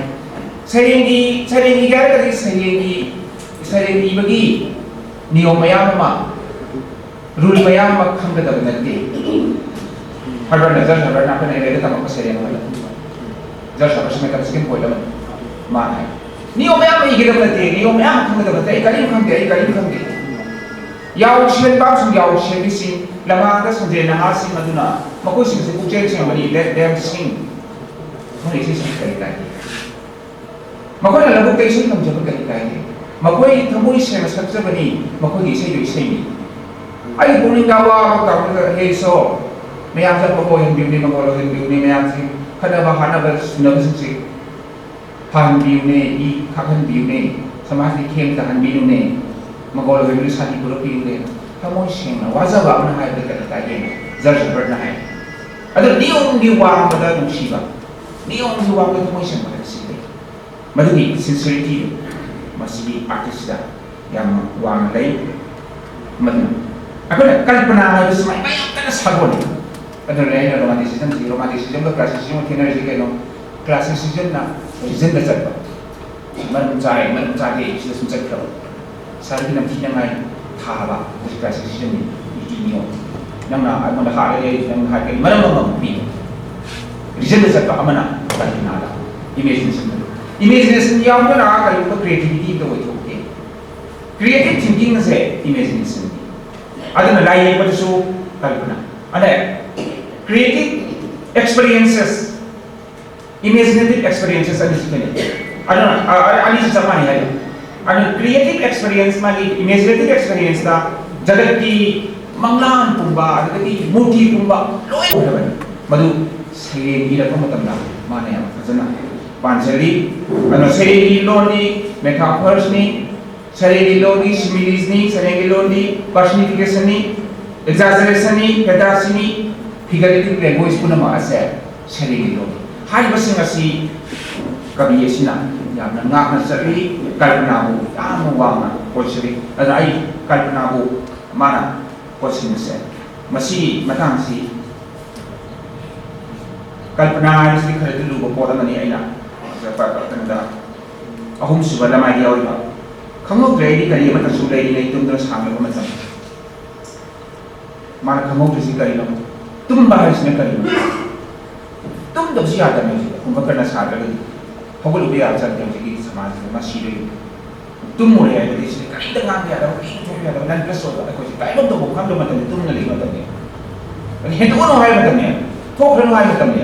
ꯁꯩꯔꯦꯡꯒꯤ, ꯁꯩꯔꯦꯡꯒꯤ ꯍꯥꯏꯔꯒꯗꯤ ꯁꯩꯔꯦꯡꯒꯤ, ꯁꯩꯔꯦꯡ ꯏꯕꯒꯤ ꯅꯤꯌꯣꯝ ꯃꯌꯥꯝ ꯑꯃ, ꯔꯨꯜ ꯃꯌꯥꯝ ꯑꯃ ꯈꯪꯒꯗꯕ ꯅꯠꯇꯦ꯫ ꯍꯔꯕꯔꯠꯅ, ꯖꯣꯔꯖ ꯍꯔꯕꯔꯠꯅ ꯑꯩꯈꯣꯏꯅ ꯏꯔꯦꯗ ꯇꯝꯃꯛꯄ ꯁꯩꯔꯦꯡ ꯑꯃ ꯂꯩ꯫ ꯖꯣꯔꯖ ꯍꯔꯕꯔꯠꯁꯤꯅ ꯀꯟꯁꯤꯀ꯭ꯋꯦꯟ ꯄꯣꯏꯟꯠ ꯑꯃ ꯃꯥ ꯍꯥꯏ꯫ ꯅꯤꯌꯣꯝ ꯃꯌꯥꯝ ꯑꯃ ꯏꯒꯗꯕ ꯅꯠꯇꯦ, ꯅꯤꯌꯣꯝ ꯃꯌꯥꯝ ꯑꯃ ꯈꯪꯒꯗꯕ ꯅꯠꯇꯦ꯫ "ꯑꯩ ꯀꯔꯤꯝ ꯈꯪꯗꯦ, ꯑꯩ ꯀꯔꯤꯝ ꯈꯪꯗꯦ"꯫ ꯌꯥꯎꯁꯦꯟꯕ ꯑꯃꯁꯨꯡ ꯌꯥꯎꯁꯦꯟꯕꯤꯁꯤꯡ, ꯂꯝꯍꯥꯡꯗ ꯁꯟꯖꯦꯟ ꯅꯍꯥꯁꯤꯡ ꯑꯗꯨꯅ ꯃꯈꯣꯏꯁꯤꯡꯁꯤ ꯄꯨꯛꯆꯦꯜ ꯁꯦꯡꯕꯅꯤ, let them sing꯫ ꯃꯈꯣꯏꯅ ꯏꯁꯩ ꯁꯛꯄ ꯀꯔꯤ ꯀꯥꯏꯒꯦ? ꯃꯈꯣꯏꯅ ꯂꯧꯕꯨꯛꯇ ꯏꯁꯩ ꯉꯪꯖꯕ ꯀꯔꯤ ꯀꯥꯏꯒꯦ? ꯃꯈꯣꯏ ꯊꯃꯣꯏ ꯁꯦꯡꯅ ꯁꯛꯆꯕꯅꯤ, ꯃꯈꯣꯏꯒꯤ ꯏꯁꯩꯗꯨ ꯏꯁꯩꯅꯤ꯫ ꯑꯩ ꯄꯨꯛꯅꯤꯡꯗ ꯑꯋꯥꯕ ꯇꯥꯎꯗꯨꯅ, "ꯍꯦ ꯏꯁꯣꯔ, ꯃꯌꯥꯝꯁꯦ ꯑꯐꯕ ꯑꯣꯏꯍꯟꯕꯤꯌꯨꯅꯦ, ꯃꯉꯣꯟ ꯑꯣꯏꯍꯟꯕꯤꯌꯨꯅꯦ, ꯃꯌꯥꯝꯁꯦ ꯈꯠꯅꯕ ꯍꯥꯠꯅꯕ ꯁꯨꯅꯕꯁꯤꯡꯁꯦ ꯐꯍꯟꯕꯤꯌꯨꯅꯦ, ꯏ ꯈꯥꯛꯍꯟꯕꯤꯌꯨꯅꯦ, ꯁꯃꯥꯖꯀꯤ ꯈꯦꯡ ꯇꯥꯍꯟꯕꯤꯌꯨꯅꯦ, ꯃꯒꯣꯜ ꯑꯣꯏꯕꯤꯌꯨ, ꯁꯥꯟꯇꯤ ꯄꯨꯔꯛꯄꯤꯌꯨꯅꯦ"꯫ ꯊꯃꯣꯏ ꯁꯦꯡꯅ ꯋꯥꯖꯕ ꯑꯃꯅ ꯍꯥꯏꯕꯗ ꯀꯔꯤ ꯀꯥꯏꯒꯦ? ꯖꯔꯖ ꯍꯔꯕꯔꯠꯅ ꯍꯥꯏ꯫ ꯑꯗꯨ ꯅꯤꯌꯣꯝꯒꯤ ꯋꯥꯡꯃꯗ ꯅꯨꯡꯁꯤꯕ, ꯅꯤꯌꯣꯝꯒꯤ ꯋꯥꯡꯃꯗ ꯊꯃꯣꯏ ꯁꯦꯡꯕ ꯍꯥꯏꯕꯁꯤ ꯂꯩ꯫ ꯃꯗꯨꯒꯤ ꯁꯤꯟꯁꯤꯌꯔꯤꯇꯤꯗꯨ ꯃꯁꯤꯒꯤ ꯑꯥꯔꯇꯤꯁꯇ ꯌꯥꯝꯅ ꯋꯥꯡꯅ ꯂꯩ꯫ ꯃꯗꯨꯅ ꯑꯩꯈꯣꯏꯅ ꯀꯜꯄꯅꯥ ꯍꯥꯏꯕꯁꯤ ꯃꯥꯏ ꯃꯌꯥꯝ ꯀꯟꯅ ꯁꯥꯒꯣꯜꯂꯤ꯫ ꯑꯗꯨꯅ ꯑꯩꯅ ꯔꯣꯃꯥꯟꯇꯤꯁꯤꯖꯝꯁꯤ, ꯔꯣꯃꯥꯟꯇꯤꯁꯤꯖꯝꯒ ꯀ꯭ꯂꯥꯁꯤꯁꯤꯖꯝꯒ ꯈꯦꯠꯅꯔꯤꯁꯤ ꯀꯩꯅꯣ? ꯀ꯭ꯂꯥꯁꯤꯁꯤꯖꯝꯅ ꯔꯤꯖꯟꯗ ꯆꯠꯄ, ꯃꯔꯝ ꯆꯥꯏ, ꯃꯔꯝ ꯆꯥꯗꯦ, ꯁꯤꯗ ꯁꯨꯝ ꯆꯠꯈ꯭ꯔꯕ꯫ ꯁꯥꯔꯒꯤ ꯅꯝꯊꯤꯅꯉꯥꯏ ꯊꯥꯕ, ꯃꯁꯤ ꯀ꯭ꯂꯥꯁꯤꯁꯤꯖꯝꯅꯤ, ꯅꯤꯇꯤ ꯅꯤꯌꯣꯝ꯫ ꯅꯪꯅ ꯑꯩꯉꯣꯟꯗ ꯍꯥꯠꯂꯒꯦ, ꯅꯪꯅ ꯍꯥꯠꯀꯅꯤ, ꯃꯔꯝ ꯑꯃꯃꯨꯛ ꯄꯤꯌꯨ꯫ ꯔꯤꯖꯟꯗ ꯆꯠꯄ ꯑꯃꯅ ꯀꯜꯄꯅꯥꯗ, ꯏꯃꯦꯖꯤꯅꯦꯁꯟꯗ꯫ ꯏꯃꯦꯖꯤꯅꯦꯁꯟ ꯌꯥꯎꯗꯅ ꯀꯔꯤꯒꯨꯝꯕ ꯀ꯭ꯔꯤꯌꯦꯇꯤꯚꯤꯇꯤ ꯑꯝꯇ ꯑꯣꯏꯊꯣꯛꯇꯦ꯫ ꯀ꯭ꯔꯤꯌꯦꯇꯤꯚ ꯊꯤꯡꯀꯤꯡ ꯑꯁꯦ ꯏꯃꯦꯖꯤꯅꯦꯁꯟꯅꯤ꯫ ꯑꯗꯨꯅ ꯂꯥꯏ ꯌꯦꯛꯄꯗꯁꯨ ꯀꯜꯄꯅꯥ꯫ ꯑꯗ ꯀ꯭ꯔꯤꯌꯦꯇꯤꯚ ꯑꯦꯛꯁꯄꯤꯔꯤꯌꯦꯟꯁꯦꯁ, ꯏꯃꯦꯖꯤꯅꯦꯇꯤꯚ ꯑꯦꯛꯁꯄꯤꯔꯤꯌꯦꯟꯁꯦꯁ ꯑꯅꯤꯁꯤ ꯈꯦꯠꯅꯩ꯫ ꯑꯗꯨꯅ ꯑ, ꯑ, ꯑꯅꯤꯁꯤ ꯆꯞ ꯃꯥꯟꯅꯩ ꯍꯥꯏꯕ꯫ ꯑꯗꯨꯅ ꯀ꯭ꯔꯤꯌꯦꯇꯤꯚ ꯑꯦꯛꯁꯄꯤꯔꯤꯌꯦꯟꯁ, ꯃꯥꯒꯤ ꯏꯃꯦꯖꯤꯅꯦꯇꯤꯚ ꯑꯦꯛꯁꯄꯤꯔꯤꯌꯦꯟꯁꯇ ꯖꯒꯠꯀꯤ ꯃꯪꯂꯥꯟ ꯄꯨꯝꯕ, ꯑꯗꯒꯤ ꯃꯨꯔꯇꯤ ꯄꯨꯝꯕ ꯂꯣꯏ ꯑꯣꯏꯔꯕꯅꯤ꯫ ꯃꯗꯨ ꯁꯩꯔꯦꯡ ꯏꯔꯛꯄ ꯃꯇꯝꯗ ꯃꯥꯅ ꯌꯥꯝ ꯐꯖꯅ ꯄꯥꯟꯖꯔꯤ꯫ ꯑꯗꯨꯅ ꯁꯩꯔꯦꯡꯒꯤ ꯂꯣꯟꯗꯤ ꯃꯦꯊꯥꯐꯔꯁꯅꯤ, ꯁꯩꯔꯦꯡꯒꯤ ꯂꯣꯟꯗꯤ ꯁꯤꯃꯤꯂꯤꯁꯅꯤ, ꯁꯩꯔꯦꯡꯒꯤ ꯂꯣꯟꯗꯤ ꯄꯔꯁꯅꯤꯐꯤꯀꯦꯁꯟꯅꯤ, ꯑꯦꯛꯖꯥꯖꯔꯦꯁꯟꯅꯤ, ꯐꯦꯟꯇꯥꯁꯤꯅꯤ, ꯐꯤꯒꯔꯦꯇꯤꯚ ꯂꯦꯡꯒ꯭ꯋꯦꯖ ꯄꯨꯝꯅꯃꯛ ꯑꯁꯦ ꯁꯩꯔꯦꯡꯒꯤ ꯂꯣꯟꯅꯤ꯫ ꯍꯥꯏꯔꯤꯕꯁꯤꯡ ꯑꯁꯤ ꯀꯕꯤ ꯑꯁꯤꯅ ꯌꯥꯝꯅ ꯉꯥꯛꯅ ꯆꯠꯂꯤ, ꯀꯜꯄꯅꯥꯕꯨ ꯌꯥꯝꯅ ꯋꯥꯡꯅ ꯀꯣꯟꯁꯤꯜꯂꯤ꯫ ꯑꯗꯨꯅ ꯑꯩ ꯀꯜꯄꯅꯥꯕꯨ ꯃꯥꯅ ꯀꯣꯟꯁꯤꯟꯕꯁꯦ, ꯃꯁꯤ ꯃꯇꯥꯡꯁꯤ, ꯀꯜꯄꯅꯥ ꯍꯥꯏꯕꯁꯤꯗꯤ ꯈꯔꯗꯤ ꯂꯨꯕ ꯄꯣꯠ ꯑꯃꯅꯤ꯫ ꯑꯩꯅ ꯀꯩꯅꯣꯗ ꯑꯍꯨꯝꯁꯨꯕ ꯂꯃꯥꯏꯗ ꯌꯥꯎꯔꯤꯕ, ꯈꯪꯍꯧꯗ꯭ꯔꯦ ꯑꯩꯗꯤ ꯀꯔꯤ ꯑꯃꯠꯇꯁꯨ ꯂꯩꯔꯤꯉꯩ ꯇꯨꯝꯗꯨꯅ ꯁꯥꯡꯂꯕ ꯃꯇꯝ꯫ ꯃꯥꯅ ꯈꯪꯍꯧꯗ꯭ꯔꯤꯁꯤ ꯀꯔꯤꯅꯣ? ꯇꯨꯝꯕ ꯍꯥꯏꯁꯤꯅ ꯀꯔꯤꯅꯣ? ꯇꯨꯝꯗꯕꯁꯨ ꯌꯥꯗꯕꯅꯤ ꯍꯧꯖꯤꯛ, ꯀꯨꯝꯕꯀꯔꯅ ꯁꯥꯗ꯭ꯔꯒꯗꯤ꯫ ꯍꯧꯒꯠꯂꯨꯕ ꯌꯥꯕ ꯆꯠꯇꯦ ꯍꯧꯖꯤꯛꯀꯤ ꯁꯃꯥꯖꯁꯤꯗ꯫ ꯃꯁꯤꯗꯒꯤ ꯇꯨꯝꯃꯨꯔꯦ ꯍꯥꯏꯕꯗꯤ ꯁꯤꯗ ꯀꯔꯤꯝꯇ ꯉꯥꯡꯕ ꯌꯥꯗꯕ, ꯀꯔꯤꯝꯇ ꯊꯣꯛꯄ ꯌꯥꯗꯕ, ꯅꯟ ꯄ꯭ꯂꯁ ꯑꯣꯏꯕ, ꯑꯩꯈꯣꯏꯁꯦ ꯀꯔꯤꯝ ꯇꯧꯐꯝ ꯈꯪꯗꯕ ꯃꯇꯝꯗ ꯇꯨꯝꯗꯅ ꯂꯩꯕ ꯃꯇꯝꯅꯤ꯫ ꯑꯗꯨ ꯍꯦꯟꯗꯣꯛꯑꯅꯨ ꯍꯥꯏꯕ ꯃꯇꯝꯅꯤ, ꯊꯣꯛꯈ꯭ꯔꯅꯨ ꯍꯥꯏꯕ ꯃꯇꯝꯅꯤ꯫